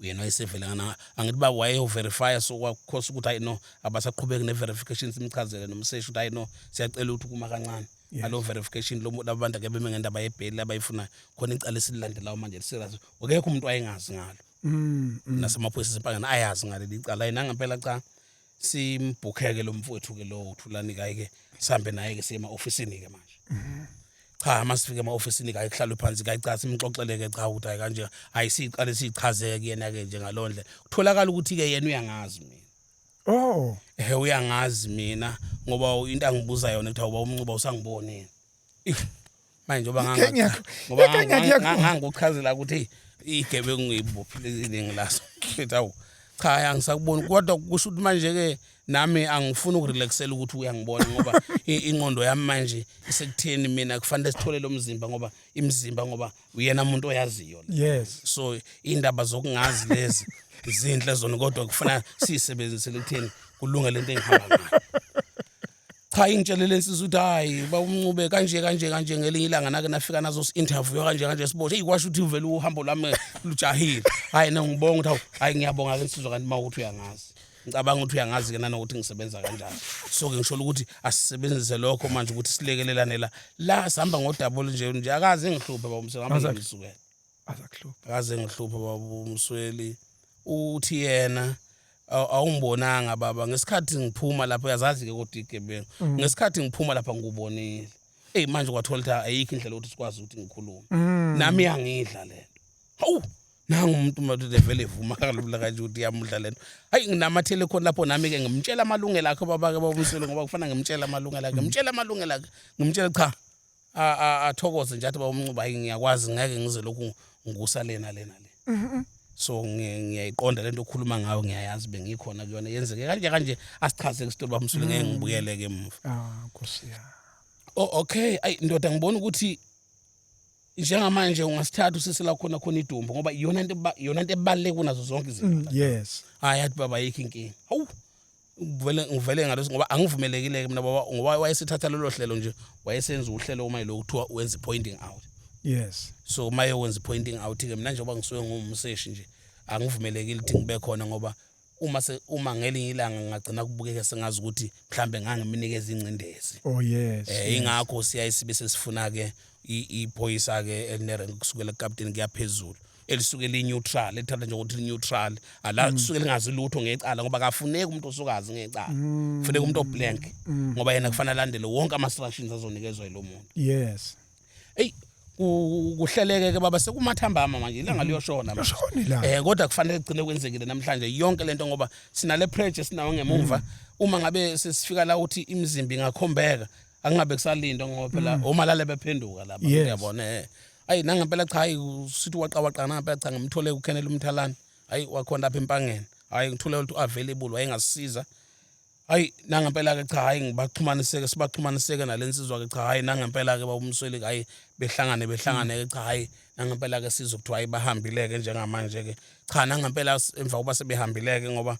Yena wayesevele ngana, angithi baba wayeyo-verifya, so kwakhosa ukuthi hayi no, abasaqhubeki ne-verification. Simchazele nomseshi ukuthi hayi no, siyacela ukuthi kuma kancane ngalo verification lo, laba bantu ake beme ngendaba yebheli abayifunayo, khona icala esililandelayo manje li-serious. Akekho umuntu wayengazi ngalo, nasemaphoyisa eMpangeni ayazi ngaleli icala. Hayi, nangempela cha, simbhukheke lo mfowethu ke lo uThulani kayi ke, sihambe naye ke siye ema-ofisini ke manje. Cha, masifike ema-ofisini kayi, kuhlalwe phansi kayi, cha, simxoxele ke, cha, ukuthi hayi kanje, hayi, siqale siyichazeke kuyena ke nje ngaloo ndlela. Kutholakala ukuthi ke yena uyangazi mina. Ehe, uyangazi mina, ngoba into angibuza yona ukuthi awuba uMncuba usangiboni yini? Ih, manje njengoba Inkinga yakho- ngoba inkinga yakho iyakhula. nganguchazela ukuthi hey, igebengu ngiyibophile iningi laso. Ngithi awu cha, angisakuboni, kodwa kusho ukuthi manje ke nami angifuni ukurelaxela ukuthi uyangibona, ngoba ingqondo yami manje isekutheni mina kufanele sithole lo mzimba, ngoba imizimba, ngoba uyena umuntu oyaziyo le. So indaba zokungazi lezi zinhle zona, kodwa kufuna siyisebenzise ekutheni kulunge lento engihamba ngayo. Cha, ingitshele lensizwa ukuthi hayi, ba uMncube kanje kanje kanje, ngelinye ilanga nake nafika nazo interview kanje kanje, siboshwe. Hey, kwasho ukuthi uvele uhambo lwami lujahile. Hayi, ngibonga ukuthi hawu, hayi, ngiyabonga ke nsizwa, kanti mawukuthi uyangazi, ngicabanga ukuthi uyangazi ke nanokuthi ngisebenza kanjani. So ke ngisho ukuthi asisebenzise lokho manje ukuthi silekelelane la la sihamba ngodaba olunje nje. Akaze ngihluphe, baba uMsweli, hamba ngisukela. Azakuhlupha. Akaze ngihluphe, baba uMsweli. Uthi yena awungibonanga baba ngesikhathi ngiphuma lapho, uyazazi ke kodwa igebengu, ngesikhathi ngiphuma lapha ngikubonile. Hey, manje kwathola ukuthi ayikho indlela ukuthi sikwazi ukuthi ngikhulume. Nami iyangidla lento. Hawu, nangu umuntu madoda evele evuma kalula kanje ukuthi iyamudla lento. Hayi, nginamathele khona lapho nami ke, ngimtshela amalungelo akhe baba ke, baba uMsweli, ngoba kufana ngimtshela amalungelo akhe, ngimtshela amalungelo akhe, ngimtshela, cha, athokoze nje, athi baba uMncuba, hayi, ngiyakwazi, ngeke ngize lokhu ngikusa lena lena le. So ngiyayiqonda lento okhuluma ngayo, ngiyayazi, bengikhona kuyona, yenzeke kanje kanje. Asichaze isitori, baba uMsweli, ngeke ngibuyele ke emuva. Ah, Nkosi yami. Oh okay, ayi ndoda, ngibona ukuthi njengamanje ungasithatha usisela khona khona idumbu, ngoba iyona into ebaluleke kunazo zonke izinto. Hayi, athi baba ayikho inkinga. Hawu, ngivele ngivele ngaloso, ngoba angivumelekile ke mina baba, ngoba wayesithatha lelo hlelo nje, wayesenza uhlelo uma lo kuthiwa wenza pointing out. So uma wenza pointing out ke, mina njengoba ngisuke ngumseshi nje, angivumelekile ukuthi ngibe khona, ngoba uma ngelinye ilanga ngagcina kubukeka sengazi ukuthi mhlambe ngangimnikeza ingcindezi. Ingakho siyaye sibe sesifuna ke iphoyisa ke eline-rank kusukela kukapteni kuyaphezulu, elisuke li-neutral, elithatha nje ukuthi li-neutral, ala lisuke lingazi lutho ngecala, ngoba kafuneki umuntu osukazi ngecala, kufuneka umuntu o-blank, ngoba yena kufanele alandele wonke ama-instructions azonikezwa yilo muntu. Eyi, kuhleleke ke baba, sekumathambama manje, ilanga liyoshona manje. Lishona ilanga. Kodwa kufanele kugcine kwenzekile namhlanje yonke lento, ngoba sinale pressure esinayo ngemuva. Uma ngabe sesifika la uthi imizimba ingakhombeka, akungabe kusalindwa, ngoba phela omalale bephenduka lapha. Uyabona, ayi, nangempela cha, hayi, sithi waqa waqa, nangempela cha, ngimthole uKhenela umthalane, hayi, wakhona lapha eMpangeni. Hayi, ngithole ukuthi available, wayengasisiza. Hayi, nangempela ke, cha, hayi, ngibaxhumaniseke, sibaxhumaniseke nalensizwa ke, cha, hayi, nangempela ke babumsweli, hayi, behlangane, behlangane ke, cha, hayi, nangempela ke sizwe kuthiwa hayi, bahambile ke njengamanje ke, cha, nangempela emva kokuba sebehambile ke, ngoba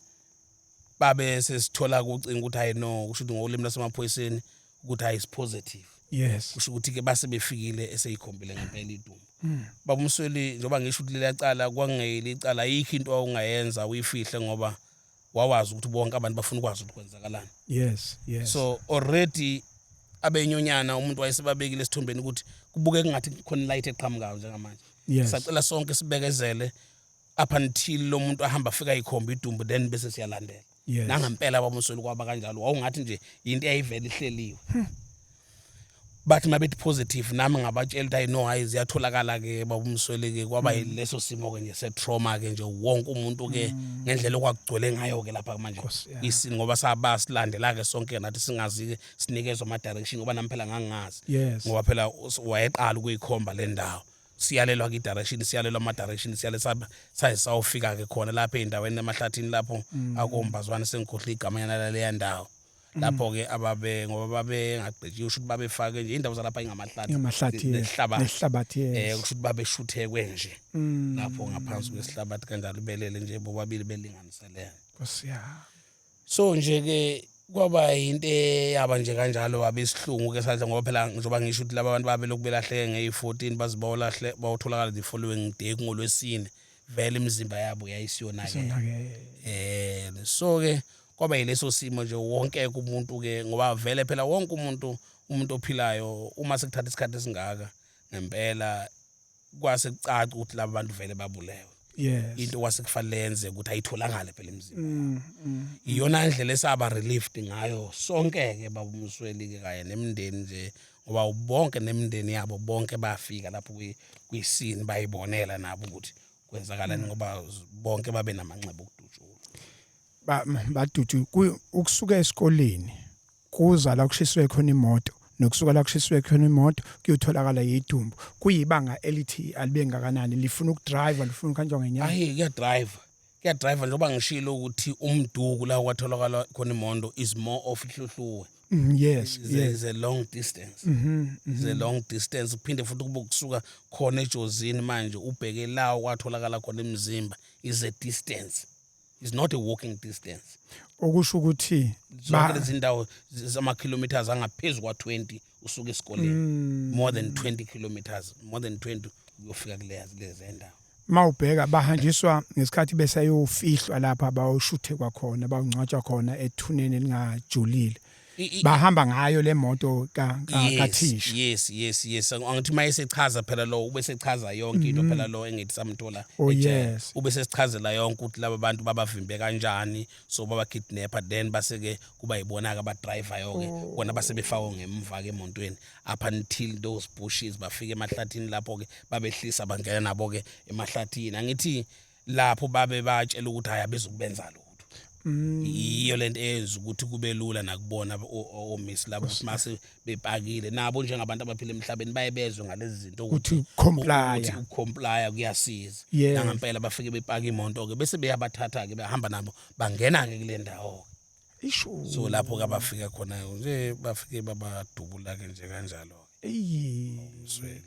babe sesithola kucinga ukuthi hayi, no, kusho ukuthi ngolimi lasemaphoyiseni ukuthi hayi, is positive. Kusho ukuthi ke base befikile, eseyikhombile ngempela idumbu baba uMsweli. Njengoba ngisho ukuthi leliya cala kwangeyeli icala, ayikho into owawungayenza uyifihle, ngoba wawazi ukuthi bonke abantu bafuna ukwazi ukuthi kwenzakalani. So already abenyonyana umuntu wayesebabekile esithombeni ukuthi kubuke kungathi khona light eqhamukayo njengamanje. Sacela sonke sibekezele up until lo muntu ahamba afika ayikhomba idumbu, then bese siyalandela. Nangempela bamusweli kwaba kanjalo, wawungathi nje into eyayivele ihleliwe. Bathi mabethi positive, nami ngabatshela ukuthi hayi, no, hayi, ziyatholakala ke babumsweli ke. Kwaba yileso simo ke nje se-trauma ke nje, wonke umuntu ke ngendlela okwakugcwele ngayo ke lapha manje. Nkosi yami. Isini ngoba saba silandela ke sonke nathi singazi ke, sinikezwa ama direction, ngoba nami phela ngangingazi, ngoba phela wayeqala ukuyikhomba le ndawo. Siyalelwa ke direction, siyalelwa ama direction, siyale saye sawufika ke khona lapha ey'ndaweni emahlathini lapho akombazwane, sengikhohlwe igama yana laleya ndawo lapho ke ababe, ngoba babengagqitshiwe, usho ukuthi babefake nje indawo zalapha ingamahlathi. Ingamahlathi, yes. Nesihlabathi. Nesihlabathi, yes. Kusho ukuthi babeshuthekwe nje lapho ngaphansi kwesihlabathi kanjalo, belele nje bobabili belinganiselene. Nkosi yami. So nje ke kwaba into eyaba nje kanjalo, wabe isihlungu ke sandla, ngoba phela njengoba ngisho ukuthi laba bantu babe lokhu belahleke ngeyi-14, baze bawolahle bawutholakala the following day kungolwesine, vele imizimba yabo yayisiyonakele. Isonakele. So ke kwaba yileso simo nje, wonke umuntu ke, ngoba vele phela wonke umuntu, umuntu ophilayo, uma sekuthatha isikhathi esingaka ngempela kwase kucaca ukuthi laba bantu vele babulewe. Into kwase kufanele yenze ukuthi ayitholakale phela imizimba. Iyona ndlela esaba relieved ngayo sonke ke babumsweli ke kanye nemindeni nje, ngoba bonke nemindeni yabo bonke bafika lapho kwiscene, bayibonela nabo ukuthi kwenzakalani, ngoba bonke babe namanxeba okudutshulwa. Badutshu ukusuka esikoleni kuza la kushiswe khona imoto, nokusuka la kushiswe khona imoto kuyotholakala idumbu, kuyibanga elithi alibe ngakanani, lifuna ukudrive, lifuna ukuhanjwa ngenyawo? Ayi, kuyadrive, kuyadrive, njengoba ngishilo ukuthi umduku la kwatholakala khona imoto is more of iHluhluwe. Is a long distance. Is a long distance, kuphinde futhi kube kusuka khona eJozini manje ubheke la kwatholakala khona imizimba is a distance, is not a walking distance. Okusho ukuthi zonke lezi ndawo zama kilometers angaphezu kwa-20 usuka esikoleni, more than 20 kilometers, more than 20 uyofika kulezi ndawo. Mawubheka bahanjiswa ngesikhathi besayofihlwa lapha bawushuthe kwakhona, bawungcwatshwa khona ethuneni elingajulile, bahamba ngayo le moto kathisha. Yes, angithi mayesechaza phela lo, ubesechaza yonke into phela lo engithi samthola ejele. Ubesesichazela yonke ukuthi laba bantu babavimbe kanjani, so baba kidnapper, then base-ke kuba yibona-ke abadrivayo-ke bona base befakwe ngemva-ke emontweni up until those bushes, bafike emahlathini lapho-ke babehlisa, bangena nabo-ke emahlathini. Angithi lapho babe batshela ukuthi hayi, abezukubenza lutho. Yiyo lento eyenza ukuthi kube lula nakubona omiss labo ukuthi mase bepakile nabo njengabantu abaphila emhlabeni baye bezwe ngalezi zinto. Ukuthi comply. Ukuthi ukucomplya kuyasiza. Nangempela bafike bepaka imoto ke, bese beyabathatha ke, behamba nabo, bangena ke kule ndawo. Ishu. So lapho ke abafika khona nje, bafike babadubula ke nje kanjalo. Eyi. Swele.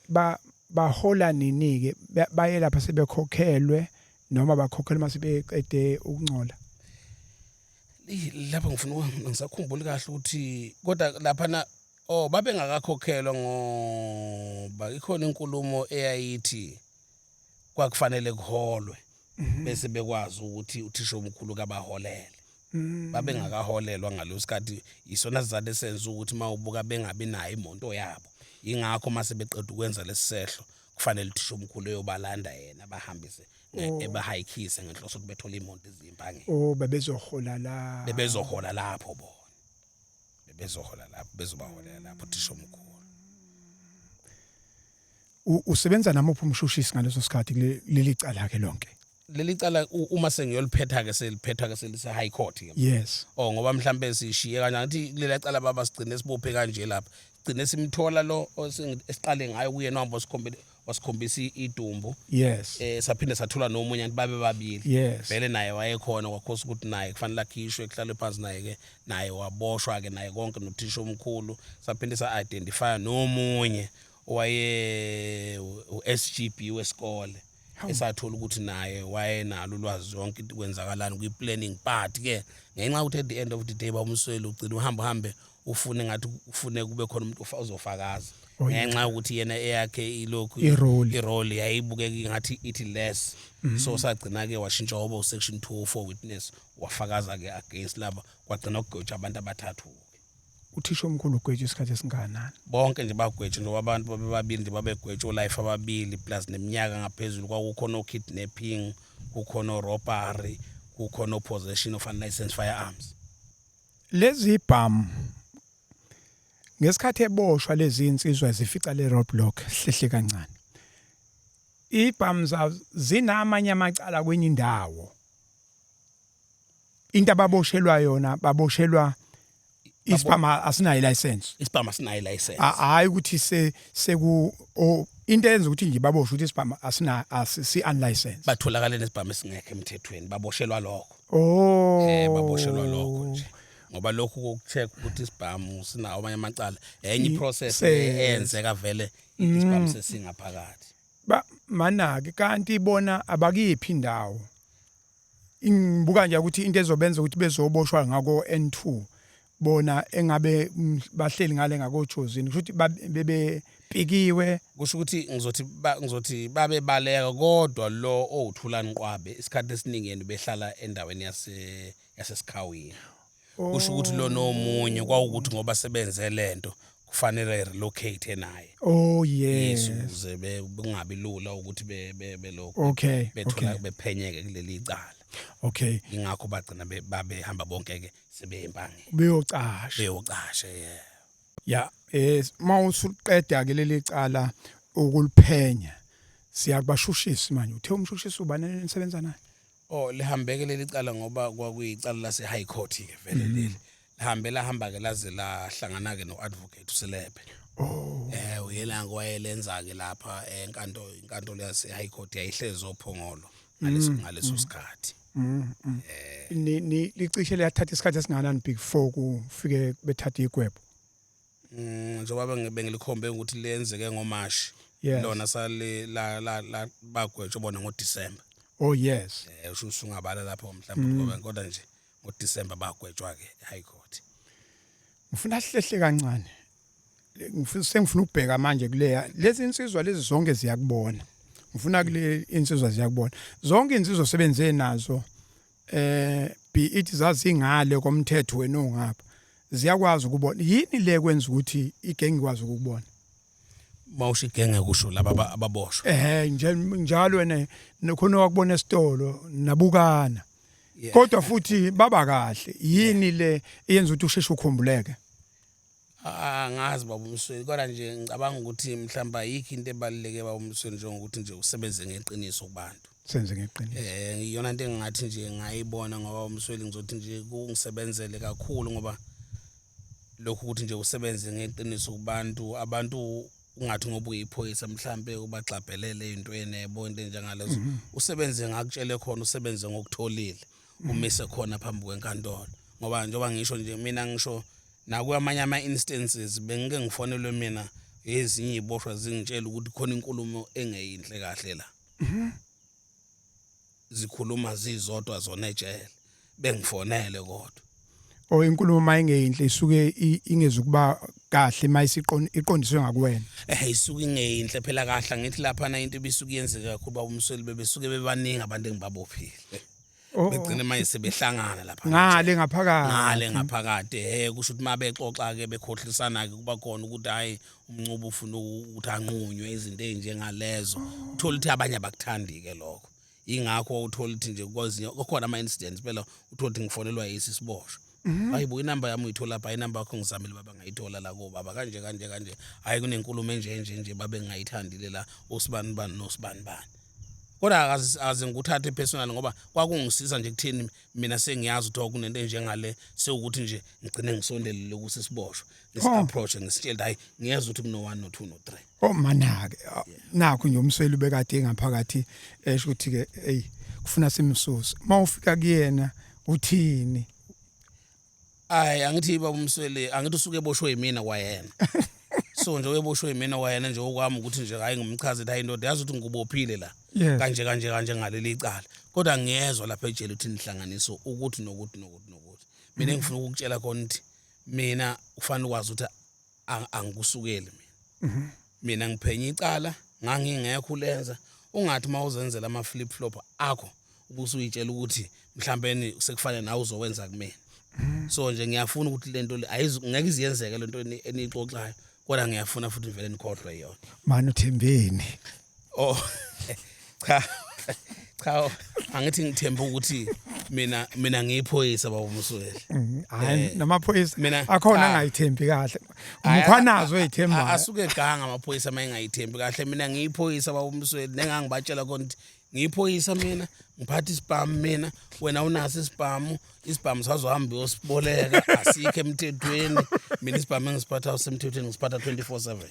Ba bahola nini ke? Baye lapha sebekhokhelwe noma bakhokhelwe mase beqede ukungcola? Lapho ngifuna ngisakhumbula kahle ukuthi kodwa lapha na, oh, babengakakhokhelwa, ngoba ikhona inkulumo eyayithi kwakufanele kuholwe bese bekwazi ukuthi uthisha omkhulu kabaholele. Babengakaholelwa ngaleso sikhathi. Isona sizathu esenza ukuthi mawubuka bengabi nayo imoto yabo. Ingakho mase beqeda ukwenza lesisehlo kufanele uthisha omkhulu eyobalanda yena, bahambise, ebahayikhise ngenhloso ukuthi bethole imoto eziyimpangeni. Oh, bebezohola la. Bebezohola lapho bona, bebezohola lapho, bezobaholela lapho uthisha omkhulu. Usebenza namuphi umshushisi ngaleso sikhathi kuleli cala ke lonke? Leli cala uma sengiyoliphetha ke, seliphetha ke, selise high court ke. Oh, ngoba mhlambe sishiye kanjani, ngathi kulela cala baba sigcine sibophe kanje lapha, sigcine simthola lo esiqale ngayo kuyena, wahamba sikhombele. wasikhombisa idumbu. Yes. Saphinde sathola nomunye anti babe babili. Yes. Vele naye wayekhona, kwakhosa ukuthi naye kufanele akhishwe, kuhlalwe phansi naye ke, naye waboshwa ke naye konke nothisha omkhulu. Saphinde sa identify nomunye owaye u-SGB wesikole, esathola ukuthi naye wayenalo ulwazi yonke into kwenzakalani kwi-planning part ke, ngenxa yokuthi at the end of the day bamswele ugcina uhambe uhambe ufune ngathi ufune kube khona umuntu ozofakaza. Ngenxa yokuthi yena eyakhe ilokhu I-role. I-role yayibukeka ngathi ithi less, so sagcina ke washintsha waba u-section 204 witness, wafakaza ke against laba, kwagcina kugwetshwa abantu abathathu. Uthisha omkhulu ugwetshwa isikhathi esingakanani? Bonke nje bagwetshwa njengoba abantu babebabili nje, babegwetshwa o-life ababili plus neminyaka ngaphezulu. Kwakukhona o-kidnapping, kukhona o-robbery, kukhona o-possession of unlicensed firearms. Lezi bham ngesikhathi eboshwa lezi insizwa zifica le roadblock hlehle kancane, ibham zinamanye amacala kwenye indawo. Into ababoshelwa yona, baboshelwa isibhamu asinayo license. Isibhamu asinayo license. Hayi ukuthi se seku into eyenza ukuthi nje baboshwe ukuthi isibhamu asina si unlicensed. Batholakale nesibhamu esingekho emthethweni, baboshelwa lokho. Oh. Baboshelwa lokho nje, ngoba lokhu kokucheck ukuthi isibhamu sinawo amanye amacala enye iprocess eyenzeka vele isibhamu sesingaphakathi. Ba manake kanti bona abakiphi indawo? Ngibuka nje ukuthi into ezobenza ukuthi bezoboshwa ngako N2, bona engabe bahleli ngale ngakoJozini, kusho ukuthi bebepikiwe. Kusho ukuthi ngizothi babebaleka, kodwa lo owuThulani Qwabe isikhathi esiningi yena behlala endaweni yaseSikhawini. Kusho ukuthi lo nomunye kwawukuthi ngoba sebenze lento kufanele relocate naye. Oh yes. Ukuze kungabi lula ukuthi belokhu bethola bephenyeke kuleli cala. Ingakho bagcina babehamba bonke ke sebeyempangeni. Beyocasha. Beyocasha, yeah. Ya, mawusuqeda ke leli cala ukuliphenya, siyakubashushisa manje. Uthe umshushisi ubani enisebenza naye? Oh, lihambeke leli cala ngoba kwakuyicala lase High Court ke vele leli. Lihambe lahamba ke laze lahlangana ke no advocate uSelepe. Oh. Uyena wayelenza ke lapha enkantolo, inkantolo yase High Court yayihlezi oPhongolo ngaleso sikhathi. Ni licishe liyathatha isikhathi esingakanani before kufike bethatha igwebo? Njengoba bengilikhombe ukuthi lenzeke ngoMashi. Lona sale la la la bagwetshwa bona ngoDecember. Oh yes. Usho usungabala lapho mhlawumbe ngoba kodwa nje ngoDecember bagwetshwa ke eHigh Court. Ngifuna sihlehle kancane. Ngifuna sengifuna ukubheka manje kuleya lezi insizwa lezi zonke ziyakubona. Ngifuna kule insizwa ziyakubona. Zonke insizwa osebenze nazo be it zazingale komthetho wena ongapha, ziyakwazi ukubona. Yini le kwenza ukuthi igenge ikwazi ukukubona? Mawusho igenge kusho laba ababoshwa. Nje njalo wena khona wakubona esitolo nabukana. Kodwa futhi baba kahle. Yini le eyenza ukuthi usheshe ukhumbuleke? Angazi baba uMsweli, kodwa nje ngicabanga ukuthi mhlawumbe ayikho into ebaluleke baba uMsweli njengokuthi nje usebenze ngeqiniso kubantu. Senze ngeqiniso. Iyona into engingathi nje ngayibona ngoba uMsweli ngizothi nje kungisebenzele kakhulu, ngoba lokhu ukuthi nje usebenze ngeqiniso kubantu, abantu ungathi ngoba uyiphoyisa mhlambe ubagxabhelele ezintweni yebo into enjengalezo, usebenze ngakutshele khona, usebenze ngokutholile, umise khona phambi kwenkantolo. Ngoba njengoba ngisho nje mina ngisho nakwamanye ama-instances bengike ngifonelwe mina ezinye iziboshwa zingitshela ukuthi khona inkulumo engeyinhle kahle la, zikhuluma zizodwa zona ejele, bengifonele kodwa. O inkulumo mayingeyinhle isuke ingezukuba kahle mayisiqondiswe ngakuwena. Isuke ingeyinhle phela kahle, ngithi lapha na into ibisuke yenzeka kakhulu baba uMsweli, bebesuke bebaningi abantu engibabophile. Begcine manje sebehlangana lapha ngale ngaphakathi. Ngale ngaphakathi, kusho ukuthi mabexoxa ke bekhohlisana ke kuba khona ukuthi hayi uMncube ufuna ukuthi anqunywe izinto ezinjengalezo. Uthola ukuthi abanye abakuthandi ke lokho. Ingakho uthola ukuthi nje kwezinye kukhona ama incidents phela uthola ukuthi ngifonelwa yisi siboshwa. Hayi bo, inamba yami uyithola lapha, inamba yakho ngizamile baba ngayithola la ko baba kanje kanje kanje. Hayi kunenkulumo enje nje nje babe ngayithandile la osibani bani nosibani bani. Kodwa akaze ngikuthathe personal ngoba kwakungisiza nje kutheni mina sengiyazi ukuthi kunento enjengale, sewukuthi nje ngigcine ngisondelele ukuthi siboshwe, ngisi-approach, ngisitshele, hayi, ngiyezwa ukuthi kuno 1 no 2 no 3. Oh manake, nakho nje umsweli ubekade ngaphakathi, esho ukuthi ke hey, kufuna simsuse. Mawufika kuyena uthini? Hayi, angithi baba umsweli, angithi usuke eboshwe yimina kwayena, so nje uyeboshwe yimina kwayena nje, okwami ukuthi nje hayi, ngimchaze, hayi ndoda, yazi ukuthi ngikubophile la kanje kanje kanje ngaleli icala, kodwa ngiyezwa lapha ejele ukuthi nihlanganiso ukuthi nokuthi nokuthi nokuthi. Mina engifuna ukukutshela khona ukuthi mina ufanele ukwazi ukuthi angikusukeli mina. Mina ngiphenya icala, ngangingekho ulenza. Ungathi mawuzenzela ama flip flop akho ubusuyitshela ukuthi mhlawumbe sekufanele nawe uzowenza kumina. So nje ngiyafuna ukuthi lento le ngeke iziyenzeke lento eniyixoxayo, kodwa ngiyafuna futhi vele nikhohlwe yona. Mani, uthembeni? Oh cha cha, angithi ngithemba ukuthi mina ngiyiphoyisa, baba uMsweli. Hayi, namaphoyisa akhona angayithembi kahle. Umkhwanazi oyithembayo. Asuke eganga amaphoyisa uma engayithembi kahle. Mina ngiyiphoyisa, baba uMsweli, nengangibatshela khona ukuthi ngiyiphoyisa mina, ngiphatha isibhamu mina. Wena unaso isibhamu, isibhamu sazohamba uyosiboleka, asikho emthethweni. Mina isibhamu engisiphatha usemthethweni, ngisiphatha 24/7.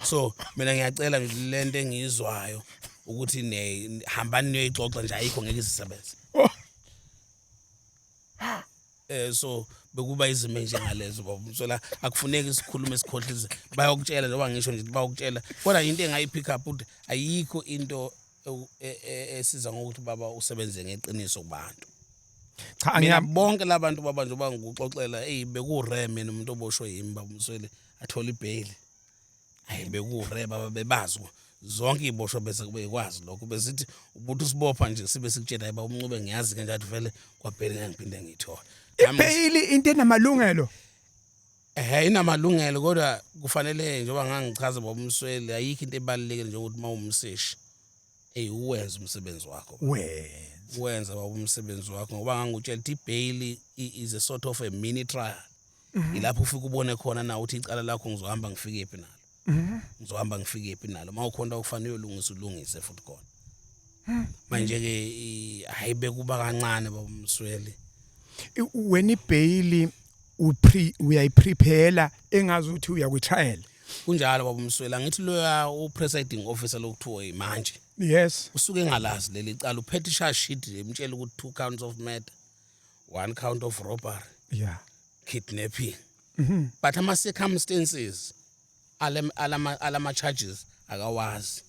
So mina ngiyacela nje, lento engiyizwayo ukuthi ne hambani niyoyixoxa nje, ayikho, ngeke isisebenze. So bekuba izimo enjengalezo, baba Msola, akufuneki sikhulume sikhohlise. Bayokutshela njengoba ngisho nje, bayokutshela, kodwa into engayi-pick up ukuthi ayikho into esiza ngokuthi baba usebenze ngeqiniso kubantu. Cha. Mina bonke labantu baba, njengoba ngikuxoxela, eyi, beku-rare mina umuntu oboshwe yimi, baba Msweli, athola ibheyili. Hayi, beku-rare baba, bebazi zonke iy'boshwa, bese kube ikwazi lokho, besithi ubuthi usibopha nje sibe sikutshela, hayi baba uMncube, ngiyazi-ke nje, athi vele kwabheli ngeke ngiphinde ngiyithole. Ibheyili into enamalungelo. Ehhe, inamalungelo, kodwa kufanele njengoba ngangichaza, baba uMsweli, ayikho into ebalulekile njengokuthi uma uwumseshi, eyi, uwenze umsebenzi wakho. Wenza. Wenza baba umsebenzi wakho, ngoba ngangutshela ukuthi ibheyili is a sort of a mini trial. Ilapho ufike ubone khona na ukuthi icala lakho ngizohamba ngifike phi nalo, ngizohamba ngifike phi nalo. Uma ukhona kufanele uyolungisa, ulungise futhi khona manje-ke hhayi, bekuba kancane, baba uMsweli. Wena ibheyili uyayiprepare engazi ukuthi uya kwi-trial. Kunjalo, baba uMsweli. Angithi loya u-presiding officer lokuthiwa imantshi usuke engalazi leli cala, uphethe i-charge sheet emtshela ukuthi 2 counts of murder, 1 count of robbery, kidnapping, but ama-circumstances alama charges akawazi.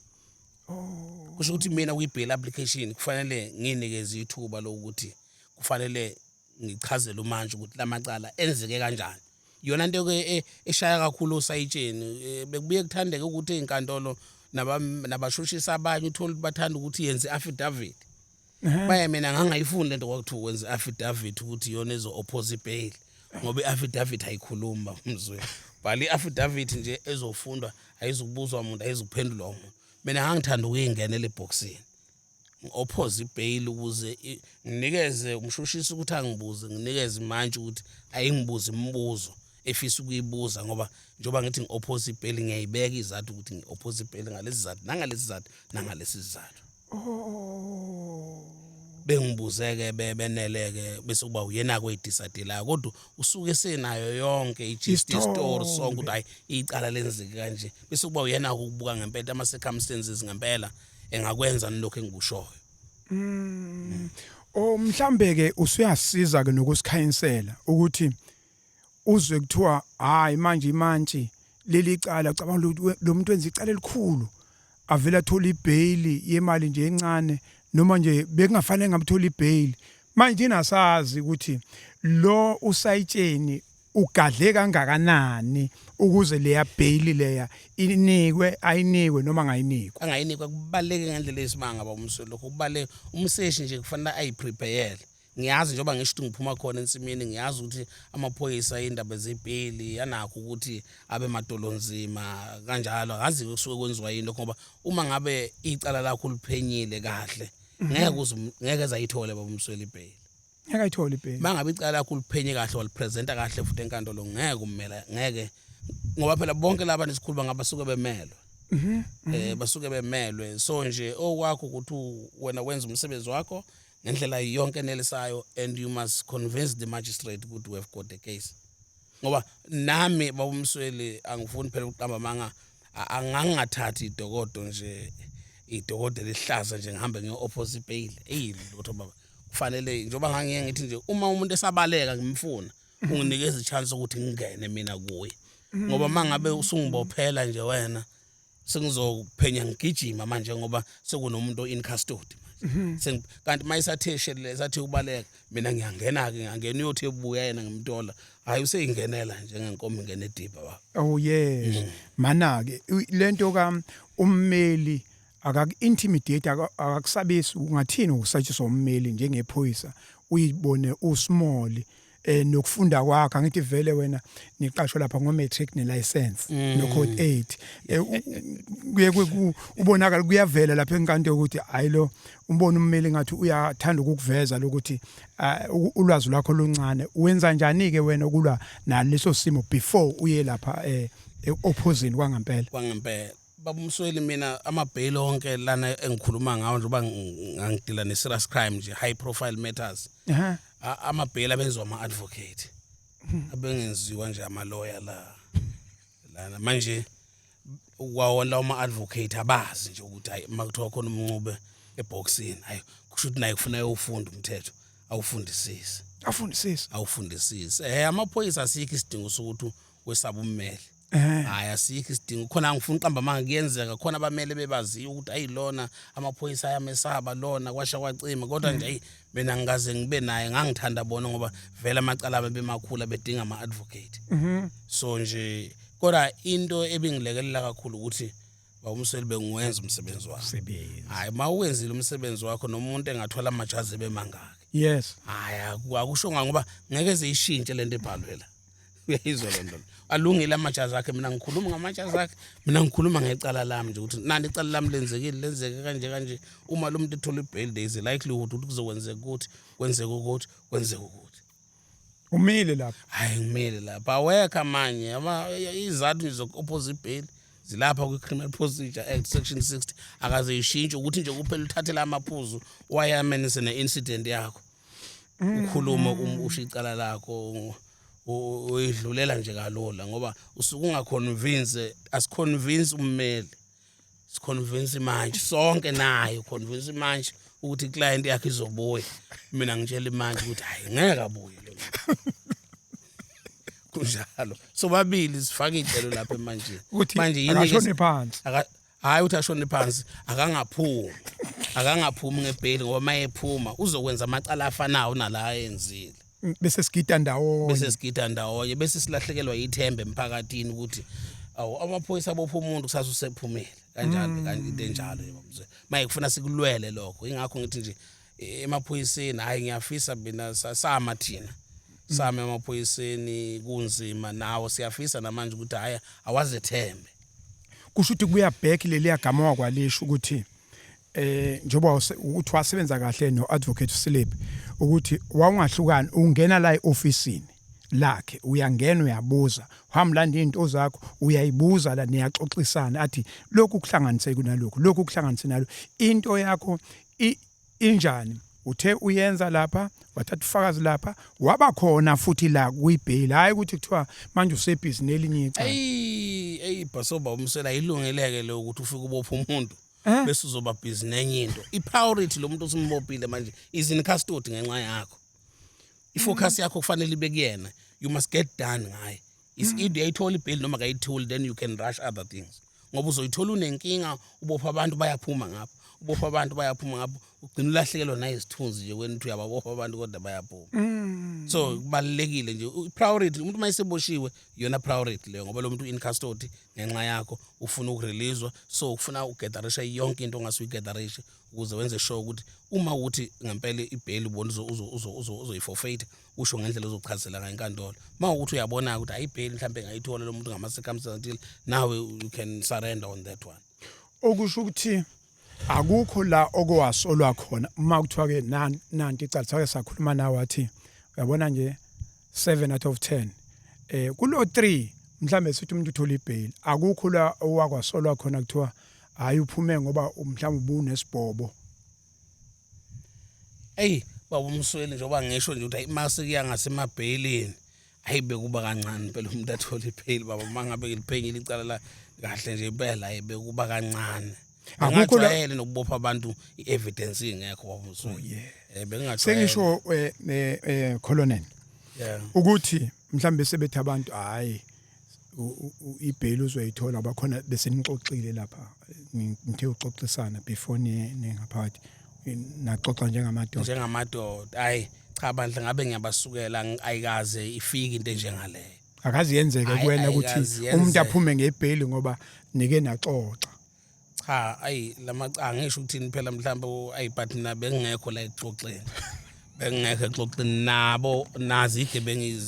Kusho ukuthi mina kwi-bail application kufanele nginikeze ithuba lokuthi kufanele ngichazele umantshi ukuthi lamacala enzeke kanjani. Yona into ke eshaya kakhulu osayitsheni, bekubuye kuthandeke ukuthi ey'nkantolo nabashushisa abanye uthole ukuthi bathanda ukuthi yenze i-affidavit. Baye mina ngangayifuni lento kwakuthiwa wenze i-affidavit ukuthi iyona ezo-oppose ibail, ngoba i-affidavit ayikhulumi, bamzwe. Bhala i-affidavit nje ezofundwa, ayizukubuzwa umuntu, ayizukuphendulwa umuntu. Mina ngangithanda ukuyingenela ebhokisini, ngi-oppose ibail ukuze nginikeze umshushisi ukuthi angibuze, nginikeze imantshi ukuthi ayingibuze imibuzo efisa ukuyibuza, ngoba njengoba ngithi ngi-oppose ibail, ngiyayibeka izathu ukuthi ngi-oppose ibail ngalesi sizathu nangalesi sizathu nangalesi sizathu. Bengibuzeke beneleke, bese kuba uyena kweyidecidelayo, kodwa usuke senayo yonke i-gist story sonke ukuthi hayi, icala lenzeke kanje, bese kuba uyena ukubuka ngempela ama circumstances ngempela engakwenza nilokho engikushoyo. Oh, mhlambe ke usuyasiza ke nokusikhanyisela ukuthi uzwe kuthiwa hayi, manje imantshi leli cala, ucabanga ukuthi lo muntu wenza icala elikhulu, avela athola ibail yemali nje encane, noma nje bekungafanele ngamthola ibail. Manje thina sazi ukuthi lo usayitsheni ugadle kangakanani ukuze leya bail leya inikwe, ayinikwe noma ngayinikwa. Angayinikwa. Kubaluleke ngendlela eyisimanga, baba uMsweli, lokho kubaluleke. Umseshi nje kufanele ayiprepare. Ngiyazi njengoba ngisho ukuthi ngiphuma khona ensimini, ngiyazi ukuthi amaphoyisa indaba zebheli anakho ukuthi abe madolonzima kanjalo. Akazi kusuke kwenziwa yini lokho, ngoba uma ngabe icala lakho uliphenyile kahle, ngeke uze ngeke ezayithole, baba uMsweli, ibheli. Ngeke ayithole ibail. Mangabe icala lakho uliphenye kahle, walipresenta kahle futhi enkantolo, ngeke ummela, ngeke, ngoba phela bonke laba nesikhuluma ngabasuke bemelwe. Basuke bemelwe, so nje okwakho ukuthi wena wenza umsebenzi wakho ngendlela yonke enelisayo, and you must convince the magistrate ukuthi we have got the case. Ngoba nami, babumsweli, angifuni phela ukuqamba amanga, angangathathi idokodo nje, idokodo elihlaza nje, ngihambe ngiyo-oppose bail. Eyi, lutho baba, kufanele njengoba ngangiye ngithi nje uma umuntu esabaleka ngimfuna, unginikeza i-chance ukuthi ngingene mina kuye, ngoba mangabe usungibophela nje wena, sengizophenya ngigijima manje, ngoba sekunomuntu in custody manje. Kanti mayisathe shelele, sathi ubaleka, mina ngiyangena ke, ngiyangena, uyothi ebuya yena ngimthola, hayi, useyingenela njengenkomo ingena edibha baba. Oh yes, mana ke lento ka ummeli akaku-intimidate, akakusabisi, ungathini ukusatshiswa ummeli njengephoyisa, uyibone usmall nokufunda kwakho? Angithi vele wena niqashwe lapha ngo matric ne license no code 8, kuye ubonakala kuyavela lapha enkantolo ukuthi hayi, lo umbona ummeli ngathi uyathanda ukukuveza lokuthi ulwazi lwakho luncane. Wenza njani ke wena ukulwa naleso simo before uye lapha opposing kwangempela? Kwangempela, baba umsweli, mina amabhayili onke lana engikhuluma ngawo, njengoba ngangidila ne-serious crime nje, high profile matters, amabhayili abenziwa ama-advocate, abengenziwa nje ama-lawyer la lana. Manje kwawona lawo ma-advocate abazi nje ukuthi hayi, uma kuthiwa khona umncube ebhokisini, hayi, kusho ukuthi naye kufuna ayofunda umthetho, awufundisise. Afundisise. Awufundisise. Amaphoyisa, asikho isidingo sokuthi wesaba ummeli. Hayi, asikho isidingo khona. Angifuni uqamba amanga, kuyenzeka khona abamele bebaziyo ukuthi ayi, lona amaphoyisa ayamesaba lona, kwasha kwacima, kodwa nje ayi, mina ngikaze ngibe naye, ngangithanda bona ngoba vele amacala ami bemakhulu, bedinga ama-advocate. So nje kodwa into ebingilekelela kakhulu ukuthi bawumsweli bengiwenza umsebenzi wakho. Sebenzi. Hayi, uma uwenzile umsebenzi wakho, nomuntu engathola amajazi ebemangaki, hayi, akusho ngoba ngeke ziyishintshe lento ebhalwe la. Uyayizwa le nto? Alungile amajazi akhe, mina ngikhuluma ngamajazi akhe, mina ngikhuluma ngecala lami nje, ukuthi nani icala lami lenzekile, lenzeke kanje kanje. Uma lo muntu ethola i-bail, there is a likelihood ukuthi kuzokwenzeka ukuthi kwenzeke ukuthi kwenzeke ukuthi. Umile lapho. Hayi, ngimile lapha, awekho amanye izathu nje zoku-oppose i-bail, zilapha kwi-Criminal Procedure Act section 60, akaze ishintshe, ukuthi nje kuphela uthathele amaphuzu wayamenise ne-incident yakho, ukhulume, usho icala lakho, uyidlulela nje kalula, ngoba usuke ungaconvince, asiconvince ummeli, siconvince manje sonke naye, uconvince manje ukuthi iclient yakhe izobuya. Mina ngitshela imanje ukuthi hayi, ngeke abuye lo muntu. Kunjalo, so babili sifake icelo lapha manje. Ukuthi Manje yini ke? Akashone phansi. Hayi, uthi ashone phansi, akangaphumi, akangaphumi ngebheli, ngoba mayephuma uzokwenza amacala afanayo nala ayenzile. Bese sigida ndawonye. Bese sigida ndawonye, bese silahlekelwa yithemba emphakathini ukuthi awu, amaphoyisa abopha umuntu, kusasa usephumile kanjani? Kanti into enjalo nje, babuzwe, maye kufuna sikulwele lokho. Ingakho ngithi nje emaphoyiseni, hayi, ngiyafisa mina sama thina sami emaphoyiseni kunzima, nawo siyafisa namanje ukuthi hayi, awazethembe. Kusho ukuthi kuya back leliya gama wakwalisho ukuthi njengoba ukuthi wasebenza kahle no advocate Slip, ukuthi wawungahlukani, ungena la eofficeini lakhe, uyangena, uyabuza, uhamba landa izinto zakho, uyayibuza la, niyaxoxisana, athi lokhu kuhlanganise kunalokhu, lokhu kuhlanganise nalo, into yakho injani, uthe uyenza lapha, wathatha ufakazi lapha, waba khona futhi la kuyibhayili, hayi ukuthi kuthiwa manje usebhizi nelinye icala. Eyi, eyi, bhasoba umsela ilungeleke lo ukuthi ufike ubopha umuntu bese uzoba busy nenye into. I-priority, lo muntu osumbophile manje is in custody ngenxa yakho, ifocus yakho kufanele ibe kuyena. You must get done ngaye. Is either uyayithola ibheli noma kayitholi, then you can rush other things, ngoba uzoyithola unenkinga, ubopha abantu bayaphuma ngapha, ubopha abantu bayaphuma ngapha, ugcina ulahlekelwa nayizithunzi nje wena uthi uyababopha abantu kodwa bayaphuma. So kubalulekile nje i-priority, umuntu uma eseboshiwe, iyona priority leyo, ngoba lo muntu in custody ngenxa yakho, ufuna ukureleaswa, so ufuna ugatherisha yonke into ongase uyigatherishe ukuze wenze sure ukuthi uma ukuthi ngempela ibheli ubona uzoyiforfeit, usho ngendlela ozochazela ngayo inkantolo. Uma ukuthi uyabona ukuthi hayi, ibheli mhlawumbe ngayithola lo muntu ngama-circumstances athile, nawe you can surrender on that one. Okusho ukuthi akukho la okwasolwa khona uma kuthiwa ke nanti icala, sake sakhuluma nawe, wathi uyabona nje, 7 out of 10, kulo 3. Mhlambe sithi umuntu uthola ibail, akukho la owakwasolwa khona kuthiwa hayi uphume ngoba mhlawumbe ubunesibhobo. Eyi baba uMsweli, njengoba ngisho nje ukuthi hayi mase kuya ngasemabheyilini, hayi bekuba kancane impela umuntu athole ibheyili baba, uma ngabe ngiliphenyile icala la kahle nje impela, hayi bekuba kancane. Akukho la- Bengingajwayele nokubopha abantu i-evidence ingekho, baba uMsweli. Oh, yeah. Bengingajwayele. Sengisho colonel ukuthi mhlambe sebethi abantu hayi ibail uzoyithola bakhona bese nixoxile lapha, ngithe uxoxisana before ningaphakathi, naxoxa njengamadoda. Njengamadoda, hayi cha bandla, ngabe ngiyabasukela, ayikaze ifike into enjengaleyo. Akazi yenzeke Ayi, kuwena ukuthi ayikazi umuntu yenzeke. aphume ngebail ngoba nike naxoxa? Cha, ayi lamaca ngisho ukuthini phela, mhlawumbe ayi, but mina bengingekho la ekuxoxeni, bengingekho ekuxoxeni nabo, nazi igebengu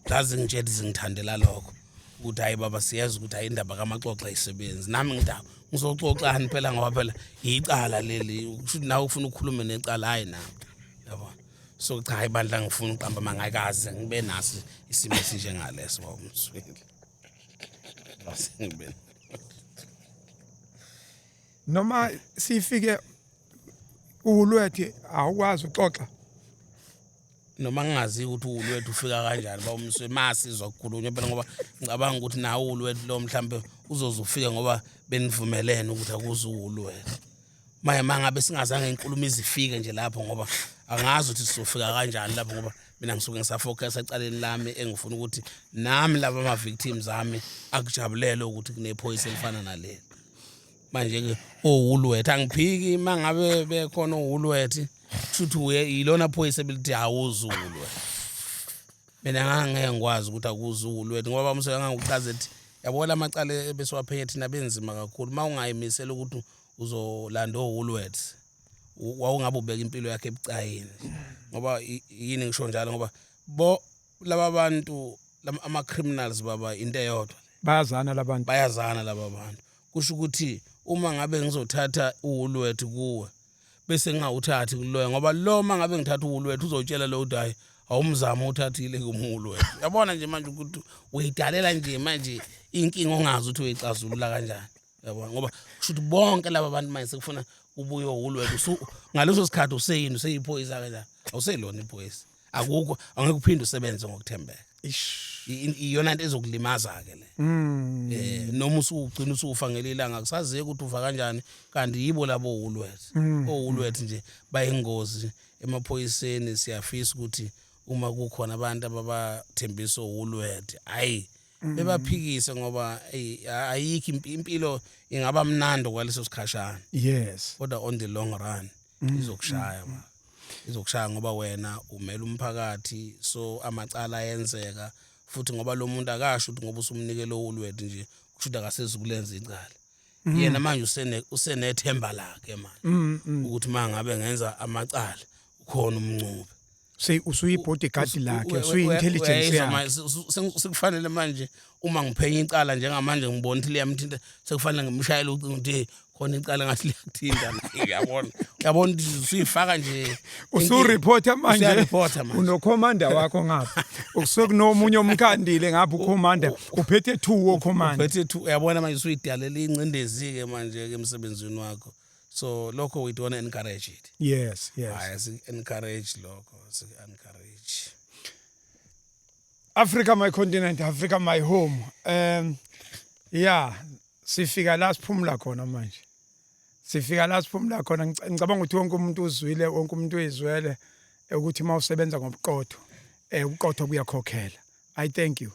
zazingitshela zingithandela lokho ukuthi hayi baba, siyazi ukuthi hayi indaba kamaxoxa ayisebenzi. Nami ngithi hawu, ngizoxoxani phela, ngoba phela icala leli, kusho ukuthi nawe ufuna ukukhulume necala, hayi nami yabo. So cha, hayi bandla, ngifuna uqamba mangakaze ngibe naso isimo esinjengaleso, baba uMsweli. Ngibe Noma sifike uwulwethi awukwazi uxoxa. Noma ngingazi ukuthi uwulwethu ufika kanjani ba uMsweli, masizwa kukhulunywa phela, ngoba ngicabanga ukuthi nawo uwulwethu lo mhlambe uzoze ufike ngoba benivumelene ukuthi akuze uwulwethu. Manje mangabe singazange inkulumo izifike nje lapho, ngoba angazi ukuthi sizofika kanjani lapho, ngoba mina ngisuke ngisafocus ecaleni lami engifuna ukuthi nami laba ama-victims ami akujabulele ukuthi kunephoyisa elifana naleli. Manje-ke owulwethu angiphiki, mangabe bekhona owulwethu, kusho ukuthi uye yilona phoyisa ebelithi awuze uwulwethu. Mina ngangeke ngikwazi ukuthi akuze uwulwethu, ngoba bamsuke nganguchaza ethi yabona amacala ebesiwaphenye thina benzima kakhulu, uma ungayimisela ukuthi uzolanda owulwethu, wawungabe ubeka impilo yakhe ebucayini. Ngoba yini ngisho njalo? Ngoba bo laba bantu ama-criminals baba into eyodwa. Bayazana labantu. Bayazana laba bantu. Kusho ukuthi uma ngabe ngizothatha uwulwethu kuwe bese ngingawuthathi kuloyo, ngoba lo uma ngabe ngithatha uwulwethu uzotshela lo ukuthi hayi awumzamo uthathile kumuwulwethu. Uyabona nje manje ukuthi uyidalela nje manje inkinga ongazi ukuthi uyixazulula kanjani, yabona? Ngoba kusho ukuthi bonke laba bantu manje sekufuna ubuye uwulwethu, ngaleso sikhathi useyini, useyiphoyisa kanjani? Awuselona iphoyisa, akukho, angeke uphinde usebenze ngokuthembeka. Ish. Iyona into ezokulimaza ke le. Noma usugcina usufa ngelilanga, akusazeki ukuthi ufa kanjani, kanti yibo labo Woolworths. OWoolworths nje bayingozi emaphoyiseni. Siyafisa ukuthi uma kukhona abantu ababathembisa oWoolworths, hayi bebaphikise, ngoba ey, ayikho impilo ingaba mnandi kwaleso sikhashana, kodwa on the long run izokushaya ma, izokushaya, ngoba wena umela umphakathi. So amacala ayenzeka futhi, ngoba lo muntu akasho ukuthi ngoba usumnike lo Woolworth nje kusho ukuthi akasezukulenza icala. Yena manje usenethemba lakhe manje ukuthi mangabe ngenza amacala ukhona umncube. Se usuyi-bodyguard lakhe, usuyi-intelligence Uyayizwa yakhe. Manje, sekufanele manje uma ngiphenya icala njengamanje ngibona ukuthi liyamthinta, sekufanele ngimshayele ucingo ukuthi hey, khona icala ngathi liyakuthinta la. Uyabona, uyabona ukuthi usuyifaka nje. Usureporta manje. Usuyareporta manje. Unokhomanda wakho ngapha, ukusuke kunomunye omkhandile ngapha, ukhomanda uphethe two wokhomanda. Uphethe two, uyabona manje usuyidalela ingcindezi-ke manje-ke emsebenzini wakho. So lokho we don't encourage it. Hayi, si-encourage lokho, si-encourage. Africa my continent, Africa my home. Yeah, sifika la siphumula khona manje. Sifika la siphumula khona. Ngicabanga ukuthi wonke umuntu uzwile, wonke umuntu uyizwele ukuthi mawusebenza ngobuqotho, ubuqotho buyakhokhela. I thank you.